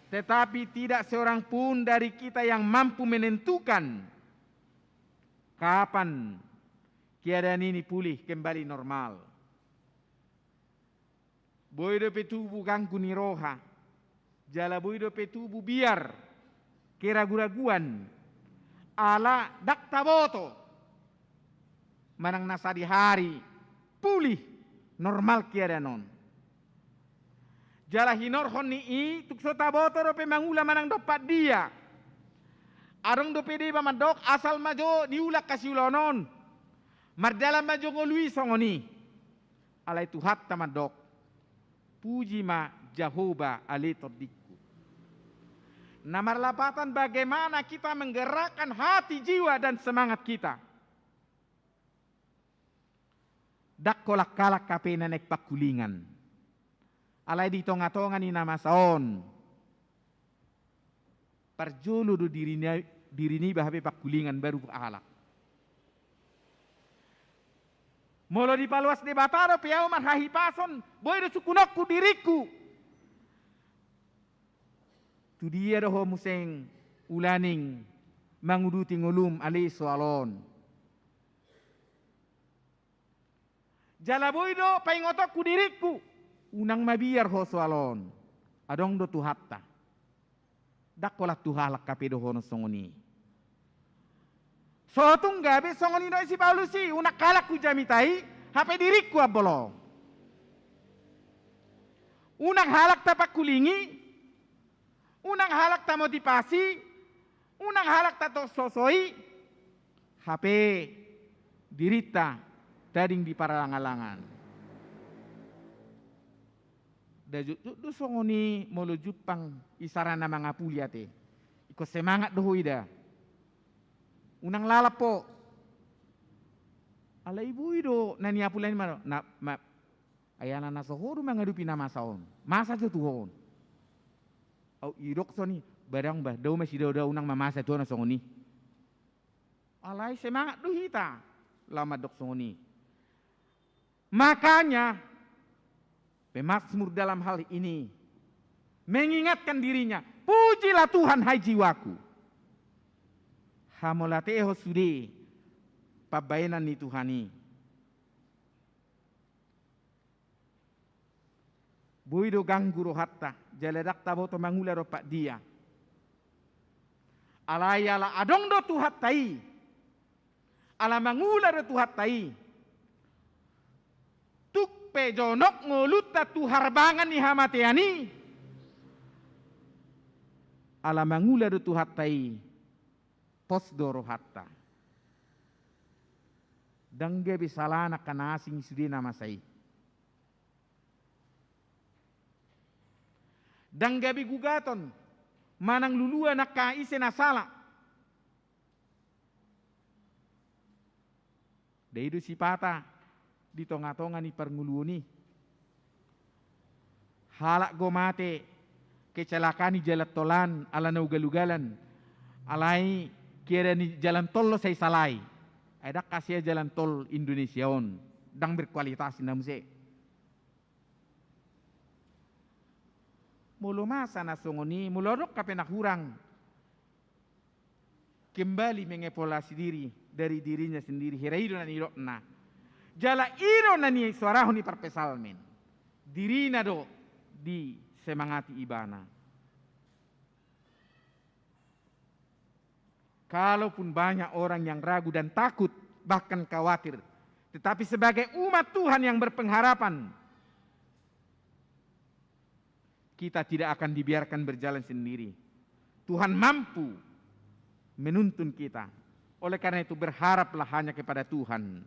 tetapi tidak seorang pun dari kita yang mampu menentukan kapan keadaan ini pulih kembali normal. Boi dope tubu ganggu ni roha, jala boi dope tubu biar keragu-raguan, ala ndang taboto manang na sadihari pulih normal keadaan on. Jala hinorhon ni i tung so taboto dope mangula manang dompak dia. Adong dope deba mandok, asal ma jo niula angka siulaon on, mardalan ma jo ngolu i songon i. Alai Tuhanta mandok, Puji ma Jahowa ale tondingku. Na marlapatan bagaimana kita menggerakkan hati, jiwa, dan semangat kita. Ndang holan halak hape na naeng pangkulingan. Alai di tonga-tonga ni na masa on, parjolo do diri ni, diri niba hape pangkulingan baru halak. Molo dipaloas Debata dope ahu marhahipason, boi do sungkunonku diringku. Tu dia do ho muse ulaning manguduti ngolum ale soal on? Jala boi do paingotonku diringku, unang mabiar ho soal on. Adong do Tuhanta. Ndang holan tu halak hape dohonon songon i. So tung gabe songon i do si Paulus i, unang halak hujamita i, hape diringku amang. Unang halak tapangkulingi, unang halak tamotivasi, unang halak tasosoi, hape dirinta tading di parlangalangan. Nda jotjot do songon i molo jumpang isarana mangapuli ate. Ingkon semangat do ho ida. Unang lalap ho. Alai boi do na niapuli i ma, na, ma, ai ala na so ho do mangadopi na masa on. Masa jo tu ho on. Au didok songon i, ba dang ba, dao ma sidao-dao, unang ma masa tu ho na songon i. Alai semangat do hita laho mandok songon i. Makanya, pemazmur dalam hal ini mengingatkan dirinya, "Pujilah Tuhan, hai jiwaku. Hamauliatehon sude pambahenan ni Tuhan i." Boi do ganggu rohanta, jala ndang taboto mangula dompak dia. Alai ala adong do Tuhanta i, ala mangula do Tuhanta i, tung pe jonok ngolunta tu harbangan ni hamatean i, ala mangula do Tuhanta i, pos do rohanta. Ndang gabe salana angka na asing i sude na masa i. Ndang gabe gugaton manang luluan angka ise na sala. Nda i do sipata di tonga-tonga ni parngoluon i. Halak do mate kecelakaan di jalan tol an ala na ugal-ugalan. Alai keadaan ni jalan tol do sai sala i. Ai ndang hasea jalan tol Indonesia on, ndang berkualitas ninna muse. Molo masa na songon i, molo adong hape na hurang, kembali mengevaluasi diri dari dirinya sendiri, hira i do na nidokna. Jala i do na nisuarahon ni parpsalmen. Dirina do disemangati ibana. Kalaupun banyak orang yang ragu dan takut, bahkan khawatir, tetapi sebagai umat Tuhan yang berpengharapan, kita tidak akan dibiarkan berjalan sendiri. Tuhan mampu menuntun kita. Oleh karena itu, berharaplah hanya kepada Tuhan.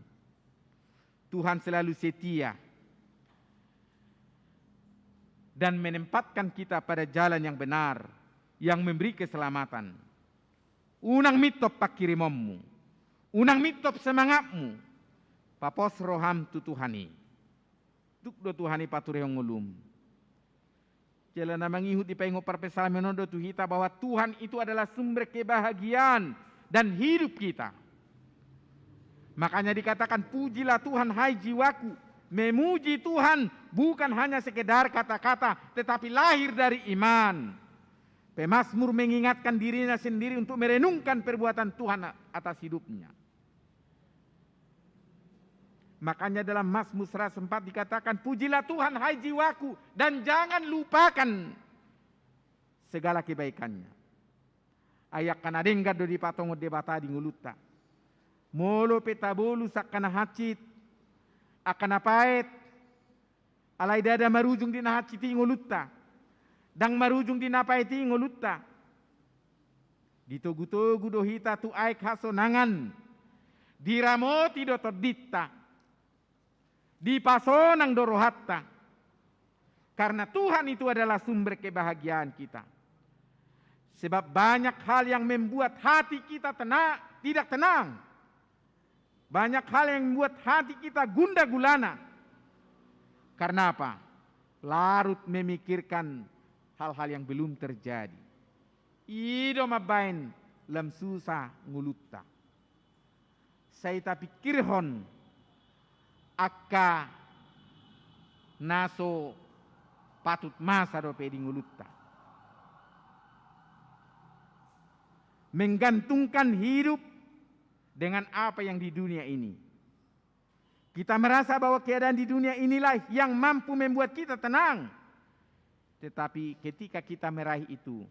Tuhan selalu setia dan menempatkan kita pada jalan yang benar, yang memberi keselamatan. Unang mintop pangkirimonmu, unang mintop semangatmu, papos roham tu Tuhan i. Tuk do Tuhan i paturehon ngolum. Jala na mangihut dipaingot parpsalmen on do tu hita bahwa Tuhan itu adalah sumber kebahagiaan dan hidup kita. Makanya dikatakan, "Pujilah Tuhan, hai jiwaku." Memuji Tuhan bukan hanya sekedar kata-kata, tetapi lahir dari iman. Pemazmur mengingatkan dirinya sendiri untuk merenungkan perbuatan Tuhan atas hidupnya. Makanya dalam Mazmur seratus empat dikatakan, "Pujilah Tuhan, hai jiwaku, dan jangan lupakan segala kebaikannya." Ai angka na denggan do dipatongon Debata di ngolunta. Molo pe tabolus angka na hansit, angka na paet, alai ndada marujung di na hansit i ngolunta. Ndang marujung di na paet i ngolunta. Ditogu-togu do hita tu aek hasonangan. Diramoti do tondinta. Dipasonang do rohanta. Karena Tuhan itu adalah sumber kebahagiaan kita. Sebab banyak hal yang membuat hati kita tena-, tidak tenang. Banyak hal yang membuat hati kita gundah gulana. Karena apa? Larut memikirkan hal-hal yang belum terjadi. I do mambaen lam susa ngolunta. Sai tapingkirhon angka na so patut masa dope di ngolunta. Menggantungkan hidup dengan apa yang di dunia ini. Kita merasa bahwa keadaan di dunia inilah yang mampu membuat kita tenang. Tetapi ketika kita meraih itu,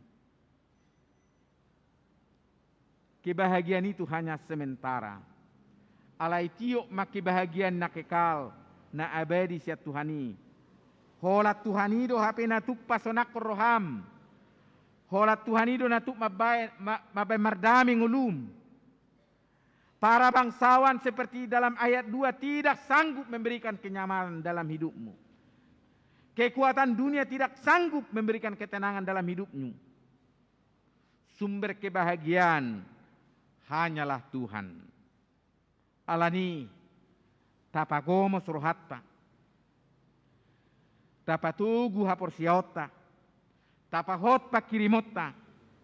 kebahagiaan itu hanya sementara. Alai tiop ma kebahagiaan na kekal, na abadi sian Tuhan i. Holan Tuhan i do hape na tuk pasonangkon roham. Holan Tuhan i do na tuk mambaen, ma-, mambaen mardame ngolum. Para bangsawan seperti dalam ayat dua tidak sanggup memberikan kenyamanan dalam hidupmu. Kekuatan dunia tidak sanggup memberikan ketenangan dalam hidupmu. Sumber kebahagiaan hanyalah Tuhan. Alani, tapagomos rohanta. Tapatogu haporseaonta, tapahot panghirimonta,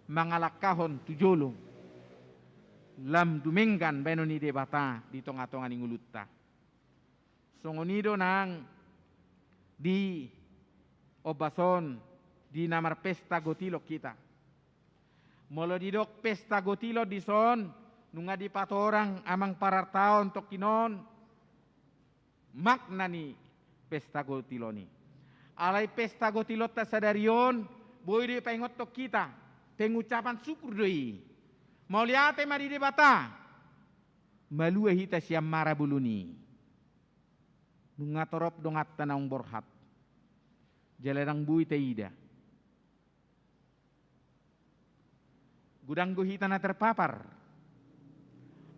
mangalangkahon tu jolo, lam dumenggan baenon ni Debata di tonga-tonga ni ngolunta. Songon i do nang di ombas on, di na marpesta gotilon hita. Molo didok pesta gotilon dison, nunga dipatorang amang parartaon tongkin on, makna ni pesta gotilon i. Alai pesta gotilonta sadari on, boi do dipaingothon hita, pengucapan syukur do i. Mauliate ma di Debata, malua hita sian mara bolon i. Nunga torop donganta naung borhat. Jala ndang boi taida. Godang do hita na terpapar.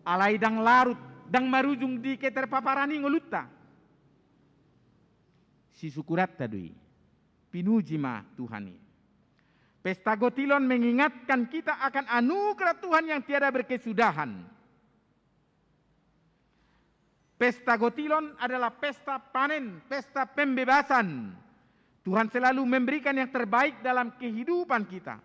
Alai ndang larut, ndang marujung di keterpaparan i ngolunta. Sisyukuranta do i. Pinuji ma Tuhan i. Pesta gotilon mengingatkan kita akan anugerah Tuhan yang tiada berkesudahan. Pesta gotilon adalah pesta panen, pesta pembebasan. Tuhan selalu memberikan yang terbaik dalam kehidupan kita.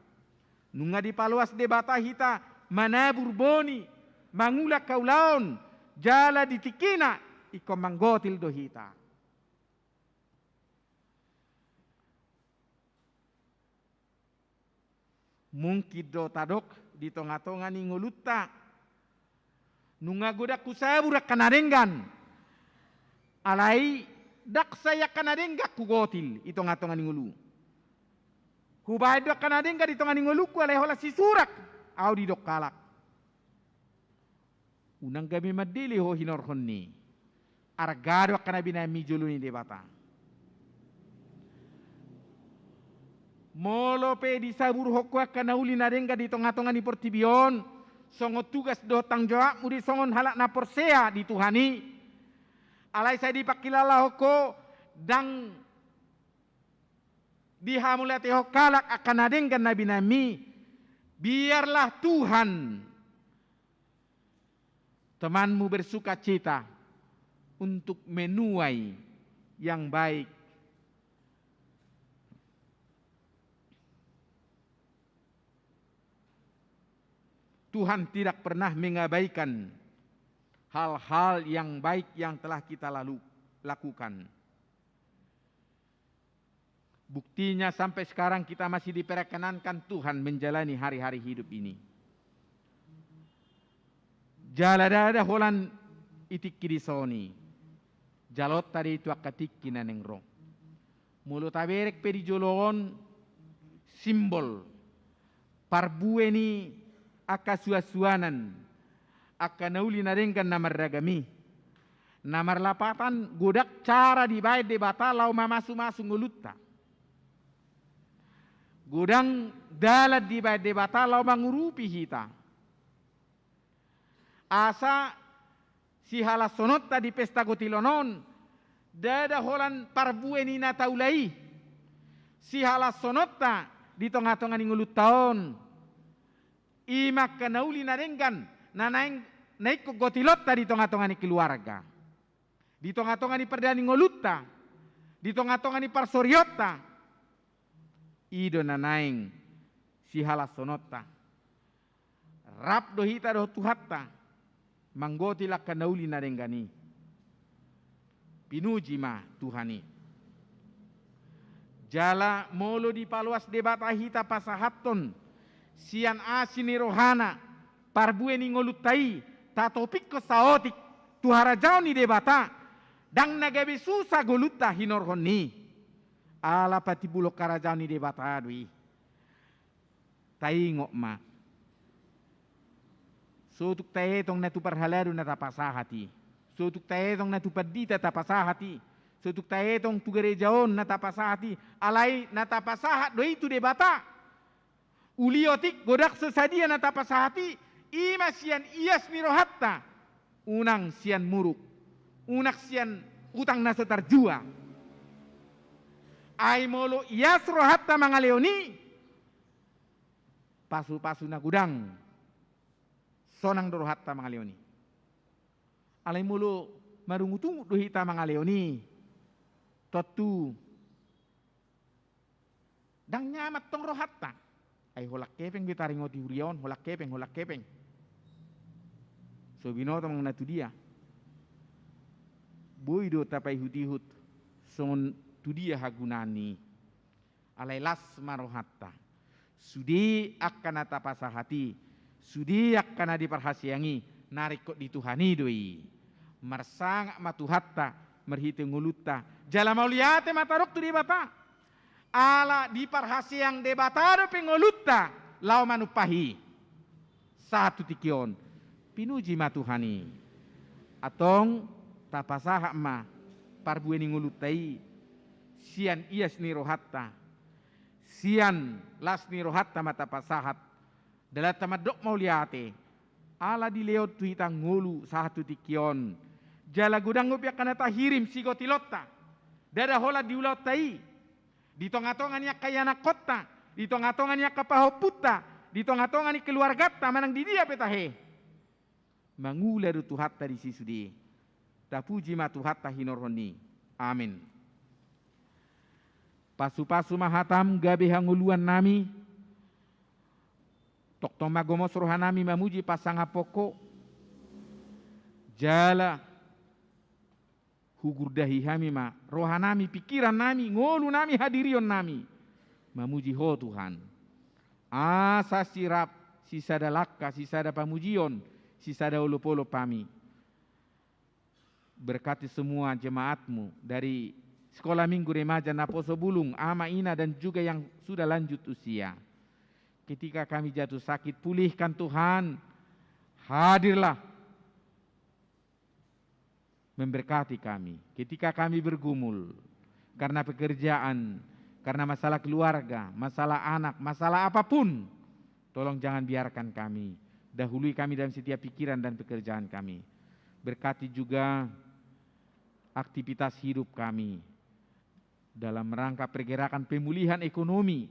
Nunga dipaloas Debata hita manabur boni, mangula haulaon, jala di tingkina ingkon manggotil do hita. Mungkin do tadok di tonga-tonga ni ngolunta, nunga godang husabur angka na denggan. Alai ndang sai angka na denggan hugotil di tonga-tonga ni ngolu. Hubaen do angka na denggan di tonga ni ngolungku, alai holan sisurak ahu didok halak. Unang gabe mandele ho hinorhon ni. Arga do angka na binaenmi jolo ni Debata. Molo pe disaburhon ho angka na uli na denggan di tonga-tonga ni portibi on, songon tugas dohot tanggung jawabmu do i songon halak na porsea di Tuhan i. Alai sai dipangkilalahon ho, ndang dihamauliatehon halak angka na denggan na binaenmi. Biarlah Tuhan temanmu bersukacita untuk menuai yang baik. Tuhan tidak pernah mengabaikan hal-hal yang baik yang telah kita lalu, lakukan. Buktinya, sampai sekarang kita masih diperkenankan Tuhan menjalani hari-hari hidup ini. Jala ndada holan di tingki dison i. Jaloonta do i tu angka tingki na naeng ro. Molo taberek pe di jolo on, simbol parbue ni angka suan-suanan, angka na uli na denggan na marragam i. Na marlapatan, godang cara dibaen Debata laho mamasu-masu ngolunta. Godang dalan dibaen Debata laho mangurupi hita. Asa sihalashononta di pesta gotilon on, ndada holan parbue ni na taula i. Sihalashononta di tonga-tonga ni ngolunta on, i ma angka na uli na denggan, na naeng, na ingkon gotilonta di tonga-tonga ni keluarga, di tonga-tonga ni pardalanan ni ngolunta, di tonga-tonga ni parsorionta. I do na naeng sihalashononta. Rap do hita dohot Tuhanta manggotil angka na uli na denggan i. Pinuji ma Tuhan i. Jala molo dipaloas Debata hita pasahathon sian asi ni rohana parbue ni ngolunta i, tatopingkon saotik tu harajaon ni Debata, ndang na gabe susa ngolunta hinorhon ni i. Ala patimbulhon harajaon ni Debata do i. Taingot ma, so tung taetong na tu parhalado na tapasahat i, so tung taetong na tu pandita tapasahat i, so tung taetong tu gareja on na tapasahat i, alai na tapasahat do i tu Debata. Uli otik godang so sadia na tapasahat i, i ma sian ias ni rohanta, unang sian muruk, unang sian utang na so tarjua. Ai molo ias rohanta mangalehon i, pasu-pasu na godang, sonang do rohanta mangalehon i. Alai molo marungut-ungut do hita mangalehon i, tontu ndang nyaman tong rohanta. Ai holan hepeng be taringot i huria on, holan hepeng, holan hepeng. So binoto manang na tudia. Boi do tapaihut-ihut songon tudia hagunaan ni i. Alai las ma rohanta. Sude angka na tapasahat i, sude angka na diparhaseang i, na ringkot di Tuhan i do i. Marsangap ma Tuhanta marhite ngolunta. Jala mauliate ma tadok tu Debata. Ala diparhaseang Debata dope ngolunta laho manumpahi i. Sahat tu tingki on. Pinuji ma Tuhan i. Antong tapasahat ma parbue ni ngolunta i sian ias ni rohanta, sian las ni rohanta ma tapasahat. Dalanta mandok mauliate ala dilehon tu hita ngolu sahat tu tingki on. Jala godang dope angka na tahirim sigotilonta, ndada holan di ulaonta i, di tonga-tonga ni angka ianakkonta, di tonga-tonga ni angka pahompunta, di tonga-tonga ni keluarganta, manang di dia pe tahe. Mangula do Tuhanta disi sude. Tapuji ma Tuhanta hinorhon ni i. Amen. Pasu-pasu ma hatam gabe hangoluan nami. Tongtong ma gomos roha nami mamuji pasangaphon Ho. Jala hugurdahi hami ma roha nami, pingkiran nami, ngolu nami, hadirion nami mamuji Ho Tuhan. Asa sirap sisada langka, sisada pamujion, sisada olop-olop hami. Berkati semua jemaat-Mu dari Sekolah Minggu Remaja Naposo Bulung, ama, ina, dan juga yang sudah lanjut usia. Ketika kami jatuh sakit, pulihkan Tuhan, hadirlah memberkati kami. Ketika kami bergumul karena pekerjaan, karena masalah keluarga, masalah anak, masalah apapun, tolong jangan biarkan kami. Dahului kami dalam setiap pikiran dan pekerjaan kami. Berkati juga aktivitas hidup kami dalam rangka pergerakan pemulihan ekonomi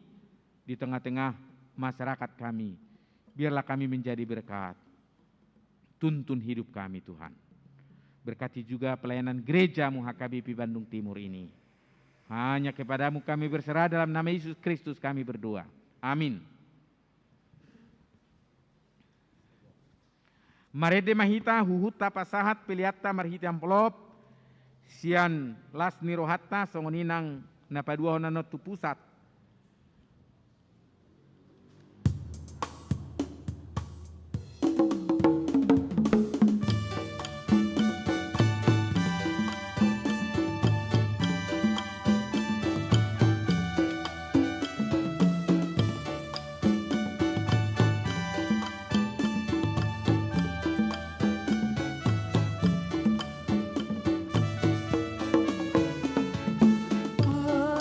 di tengah-tengah masyarakat kami. Biarlah kami menjadi berkat. Tuntun hidup kami, Tuhan. Berkati juga pelayanan gereja-Mu H K B P Bandung Timur ini. Hanya kepada-Mu kami berserah, dalam nama Yesus Kristus kami berdoa. Amin. Marende ma hita huhut tapasahat peleanta marhite amplop sian las ni rohanta, songon i nang na paduahon annon tu pusat.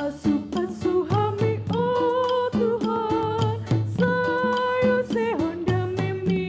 Pasu-pasu hami, o Tuhan, sai usehon damemMi.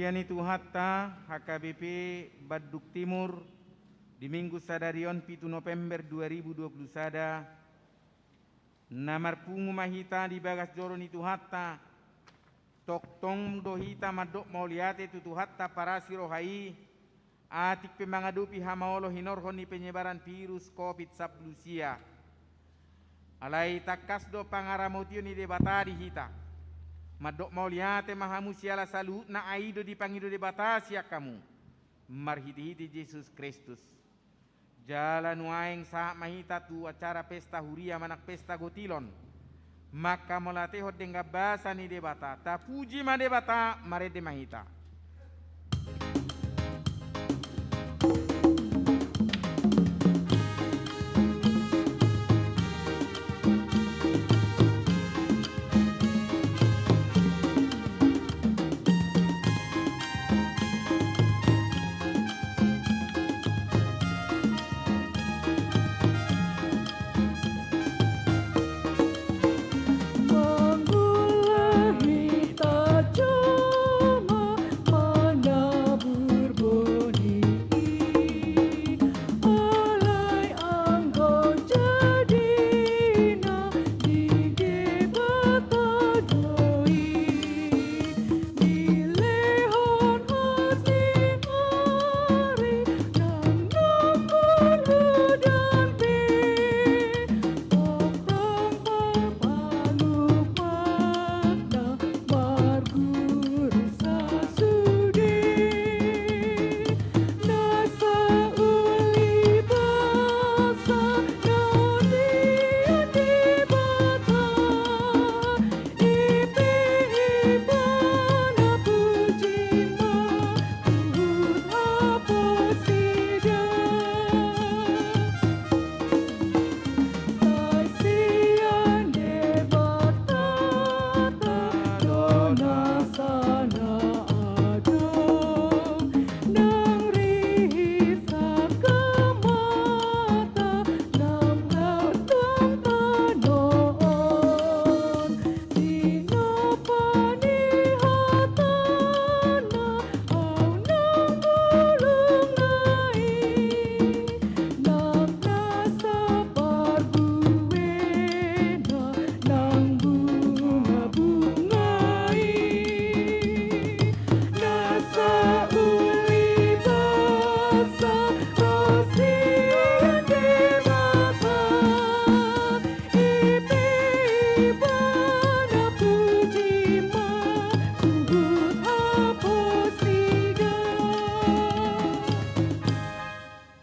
Ni Tuhanta, H K B P Bandung Timur, di Minggu sadari on, pitu November dua ribu dua puluh sada, na marpungu ma hita di bagas joro ni Tuhanta. Tongtong do hita mandok mauliate tu Tuhanta parasi roha i, atik pe mangadopi hamaolon hinorhon ni penyebaran virus covid sampulu sia. Alai tangkas do pangaramotion ni Debata di hita. Mandok mauliate ma hamu siala saluhutna, ai do dipangido Debata sian hamu marhitehite Jesus Kristus. Jala nuaeng sahat ma hita tu acara pesta huria manang pesta gotilon. Manghamauliatehon denggan basa ni Debata, tapuji ma Debata, marende ma hita.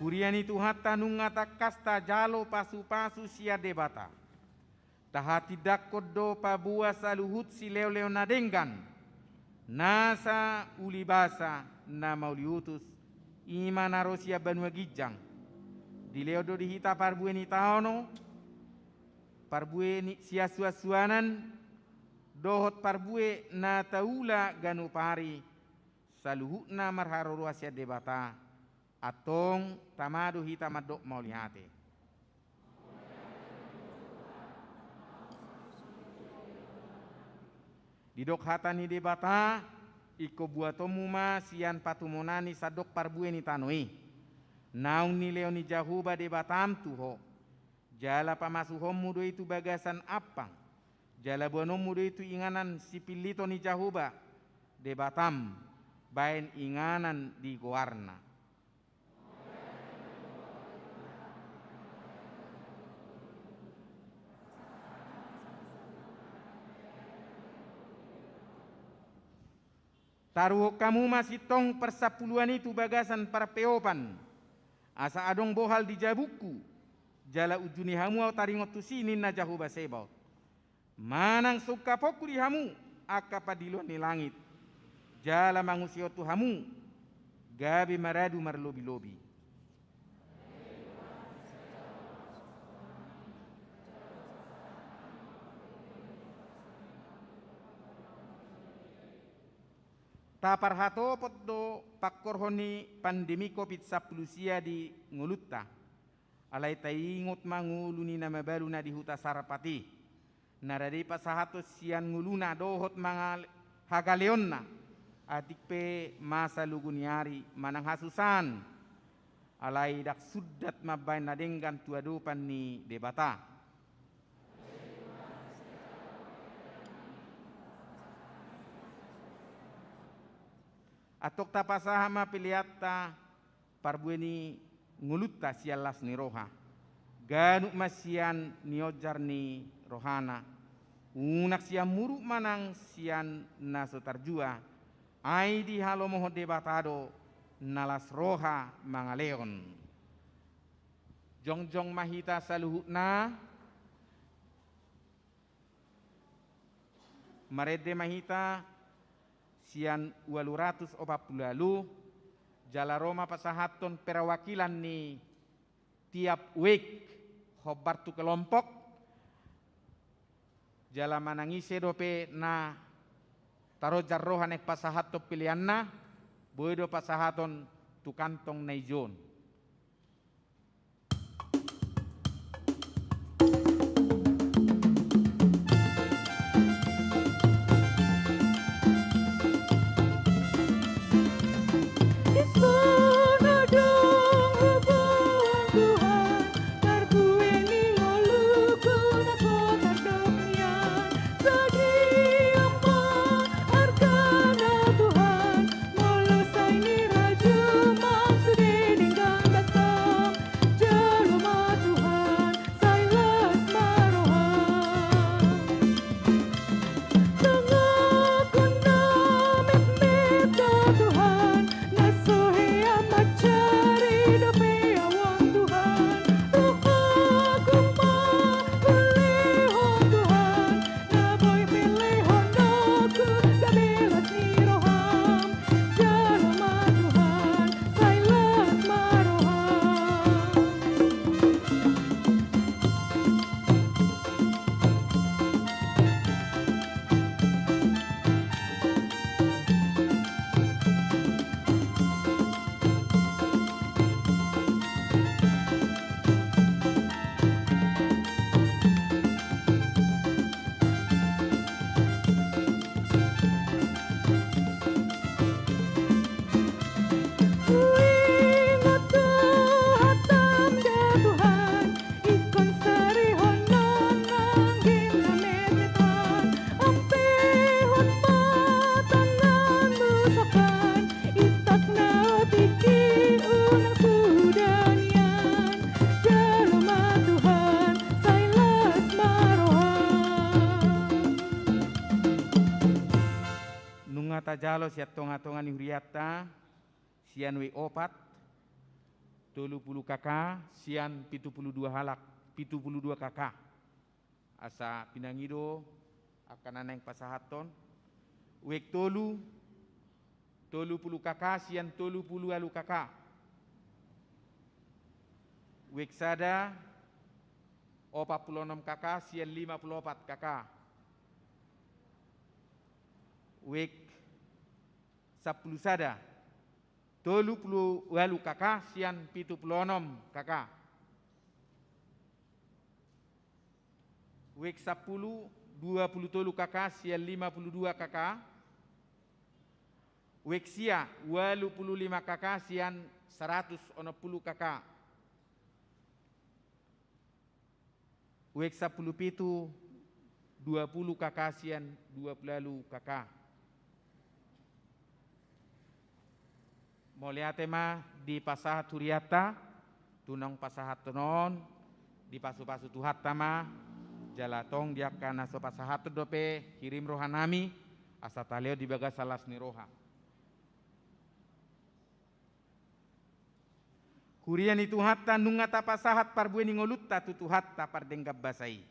Huria ni Tuhanta, nunga tangkas tajalo pasupasu sian Debata. Tahatindangkon do paboa saluhut sileoleo na denggan, nasa uli basa na mauliutus, i ma na ro sian banua ginjang. Dilehon do di hita parbue ni tano, parbue ni siansuansuanan, dohot parbue na taula ganup ari, saluhutna marharoroan sian Debata. Antong tama do hita mandok mauliate. Didok hata ni Debata, ingkon buatonmu ma sian patumonani sandok parbue ni tano i. Naung nilehon ni Jahowa Debatam tu ho. Jala pamasuhonmu do i tu bagasan ampang. Jala boanonmu do i tu inganan sipilliton ni Jahowa Debatam, baen inganan di goarna. Taruhon hamu ma sintong parsampuluan i tu bagasan parpeopan, asa adong bohal di jabungku, jala unjuni hamu ahu taringot tusi, ninna Jahowa Sebaot. Manang sungkaponku di hamu angka pandiloan ni langit, jala mangusihon tu hamu gabe maradu marlobilobi. Taparhatopot do pangkorhon ni pandemi covid sampulu sia di ngolunta. Alai taingot ma ngolu ni na mabalu na di huta Sarpat i, na rade pasahathon sian ngoluna dohot mangale-, hagaleonna. Atik pe masa lugu ni ari manang hasusaan, alai ndang sundat mambahen na denggan tu adopan ni Debata. Antong tapasahat ma peleanta parbue ni ngolunta sian las ni roha. Ganup ma sian nionjar ni rohana. Unang sian muruk manang sian na so tarjua. Ai dihalomohon Debata do na las roha mangalehon. Jongjong ma hita saluhutna. Marende ma hita sian ualu ratus opat pulu ualu, jala ro ma pasahathon perwakilan ni tiap wijk hombar tu kelompok, jala manang ise dope na taronjar roha naeng pasahathon peleanna, boi do pasahaton tu kantong na ijon. Molo sai ni rajum ma sude denggan basa, jalo ma Tuhan, sai las ma roha. Tanganku na metmet, Tuhan, na so hea mansari dope ahu, Tuhan. Rohangku ma hulehon, Tuhan, na boi pelehononku gabe las ni roham. Jalo ma Tuhan, sai las ma roham. Huingot do hatam da Tuhan, ingkon sarihonon anggim na metmet an, ampehon ma tanganmu sokan, itap na otik i unang suda nian. Jalo ma Tuhan, sai las ma roham. Nunga tajalo sian tongatonga ni hurianta, sian wijk opat, tolu pulu K K, sian pitu pulu dua halak, pitu pulu dua K K. Asa pinangido angka na naeng pasahathon. Wijk tolu, tolu pulu K K sian tolu pulu ualu K K. Wijk sada, opat pulu onom K K sian lima pulu opat K K. Wijk sampulu sada, tolu pulu ualu K K sian pitu pulu onom K K. Wijk sampulu, dua pulu tolu K K sian lima pulu dua K K. Wijk sia, ualu pulu lima K K sian saratus onom pulu K K. Wijk sampulu pitu, dua pulu K K sian dua pulu ualu K K. Mauliate ma dipasahat hurianta, tu naung pasahathon on, dipasupasu Tuhanta ma, jala tong di angka na so pasahathon dope hirim rohanami, asa talehon di bagasan las ni roha. Huria ni Tuhanta, nunga tapasahat parbue ni ngolunta tu Tuhanta pardenggan basa i.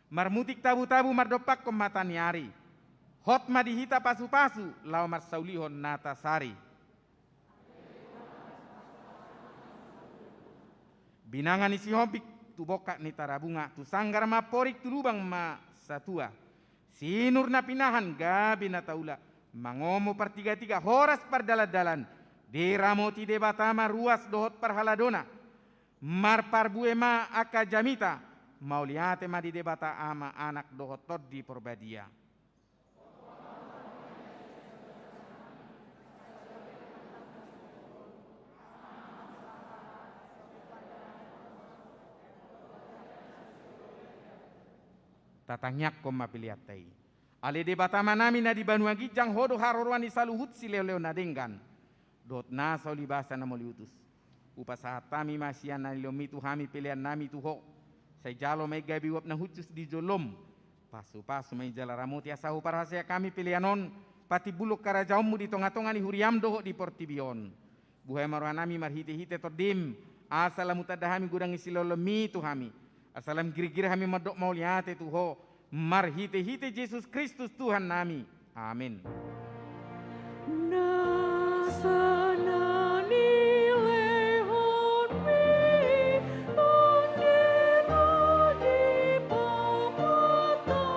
Marmutik tabutabu mardompakkon mata ni ari. Hot ma di hita pasupasu laho marsaulihon na tasari. Binanga ni Sihombing tu bongkak ni Tarabunga, tu sanggar ma amporik, tu lubang ma satua. Sinur na pinahan gabe na taula, mangomo partigatiga horas pardalandalan, diramoti Debata ma ruas dohot parhaladona. Marparbue ma angka jamita, mauliate ma di Debata Ama, Anak dohot Tondi Porbadia. Tatangiangkon ma peleanta i. Ale Debata Amanami na di banua ginjang, Ho do haroroan ni saluhut silehonlehon na denggan dohot na so ulibasa na mauliutus. Hupasahat hami ma sian na nilehonMi tu hami peleannami tu Ho. Sai jalo ma i gabe uap na hushus di jolom. Pasupasu ma i jala ramoti asa huparhaseang hami pelean on patimbulhon harajaonMu di tongatonga ni huriaM dohot di portibi on. Buhai ma rohanami marhitehite TondiM, asa lam hutanda hami godang ni silehonlehonMi tu hami, asa lam girgir hami mandok mauliate tu Ho, marhitehite Jesus Kristus Tuhannami. Amen. Nasa na nilehonMi, TondiM na di pamatangku.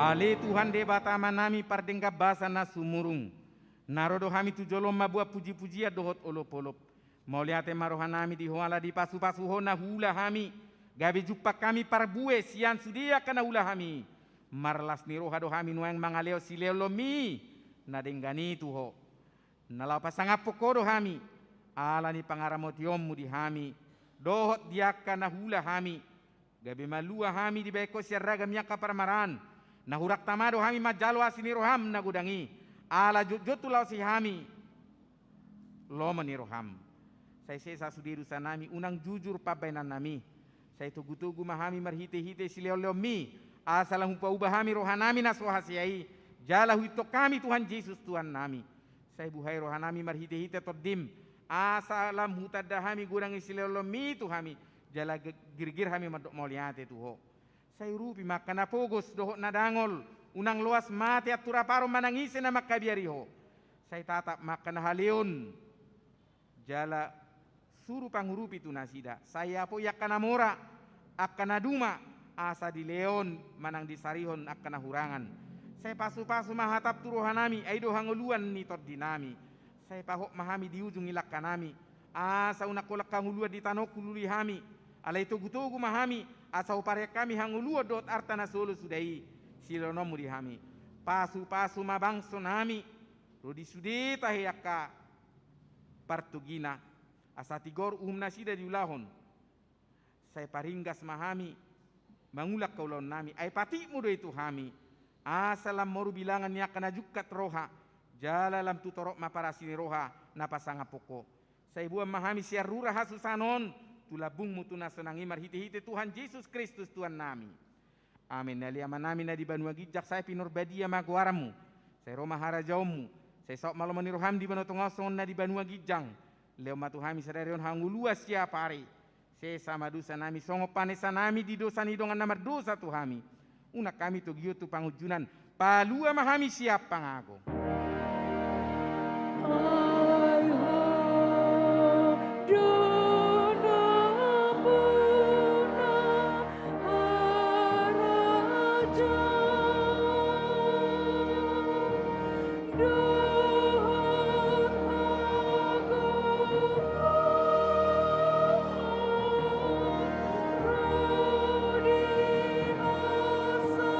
Ale Tuhan Debata Amanami pardenggan basa na sumurung, na ro do hami tu jolom mamboan pujipujian dohot olopolop. Mauliate ma rohanami di Ho ala dipasupasu Ho na huula hami, gabe jumpang hami parbue sian sude angka na huula hami. Marlas ni roha do hami nuaeng mangalehon silehonlehonMi na denggan i tu Ho. Na laho pasangaphon Ho do hami ala ni pangaramotionMu di hami dohot di angka na huula hami. Gabe malua hami dibahen Ho sian ragam ni angka parmaraan. Na hurang tama do hami manjalo asi ni rohaM na godang i, ala jotjot hulaosi hami lomo ni rohaM. Sai sesa sude dosanami, unang jujur pambahenannami. Sai togutogu ma hami marhitehite silehonlehonMi, asa lam hupauba hami rohanami na so hasea i, jala huingot hami Tuhan Jesus Tuhannami. Sai buhai rohanami marhitehite TondiM, asa lam hutanda hami godang ni silehonlehonMi tu hami, jala ge-, girgir hami mandok mauliate tu Ho. Sai urupi ma angka na pogos dohot na dangol, unang loas mate antu rap aron manang ise na mangkabiari Ho. Sai tatap ma angka na haleon, jala suru pangurupi tu nasida. Sai apoi angka na mora, angka na duma, asa dilehon manang disarihon angka na hurangan. Sai pasupasu ma hataM tu rohanami, ai i do hangoluan ni tondinami. Sai pahot ma hami di ujung ni langkanami, asa unang holan hangoluan di tano on hulului hami. Alai togutogu ma hami, asa hupareang hami hangoluan dohot arta na so olo suda i, silehononMu di hami. Pasupasu ma bangsonami, ro di sude tahe angka partogina, asa tigor uhum nasida diulahon. Sai paringgas ma hami mangula angka ulaonnami, ai patikMu do i tu hami, asa lam moru bilangan ni angka na jungkat roha, jala lam tu torop ma parasi ni roha na pasangaphon Ho. Sai boan ma hami sian rura hasusahan on tu lambungMu tu na sonang i marhitehite Tuhan Jesus Kristus Tuhannami. Amen. Ale Amanami na di banua ginjang, sai pinarbadia ma goarMu. Sai ro ma harajaonMu. Sai saut ma lomo ni rohaM di banua tonga on songon na di banua ginjang. Lehon ma tu hami sadari on hangoluan siapari. Sesa ma dosanami songon panesanami di dosa ni dongan na mardosa tu hami. Unang hami togihon tu pangunjunan. Palua ma hami sian pangago. Ai Ho do nampuna harajaon dohot hagolongan ro di asa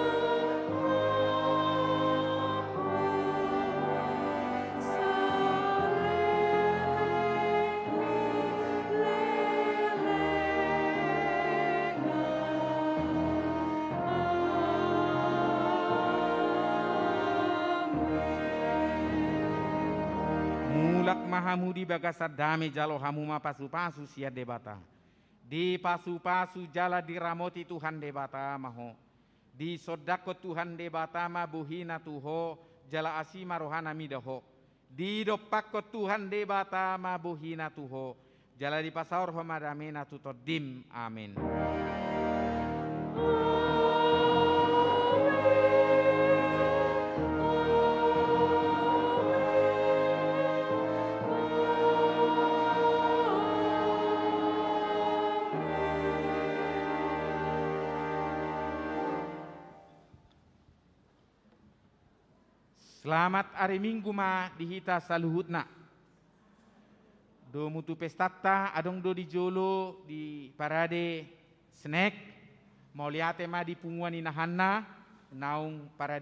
Mulak ma hamu di bagasan dame, jalo hamu ma pasupasu sian Debata. Dipasupasu jala diramoti Tuhan Debata ma ho. Disondangkon Tuhan Debata ma bohiNa tu ho, jala asi ma rohaNa mida ho. Didompakkon Tuhan Debata ma bohiNa tu ho, jala dipasaorhon ma dameNa tu tondim. Amen. Selamat ari Minggu ma di hita saluhutna. Domu tu pestanta, adong do di jolo di parade snack. Mauliate ma di punguan inahanna, naung parade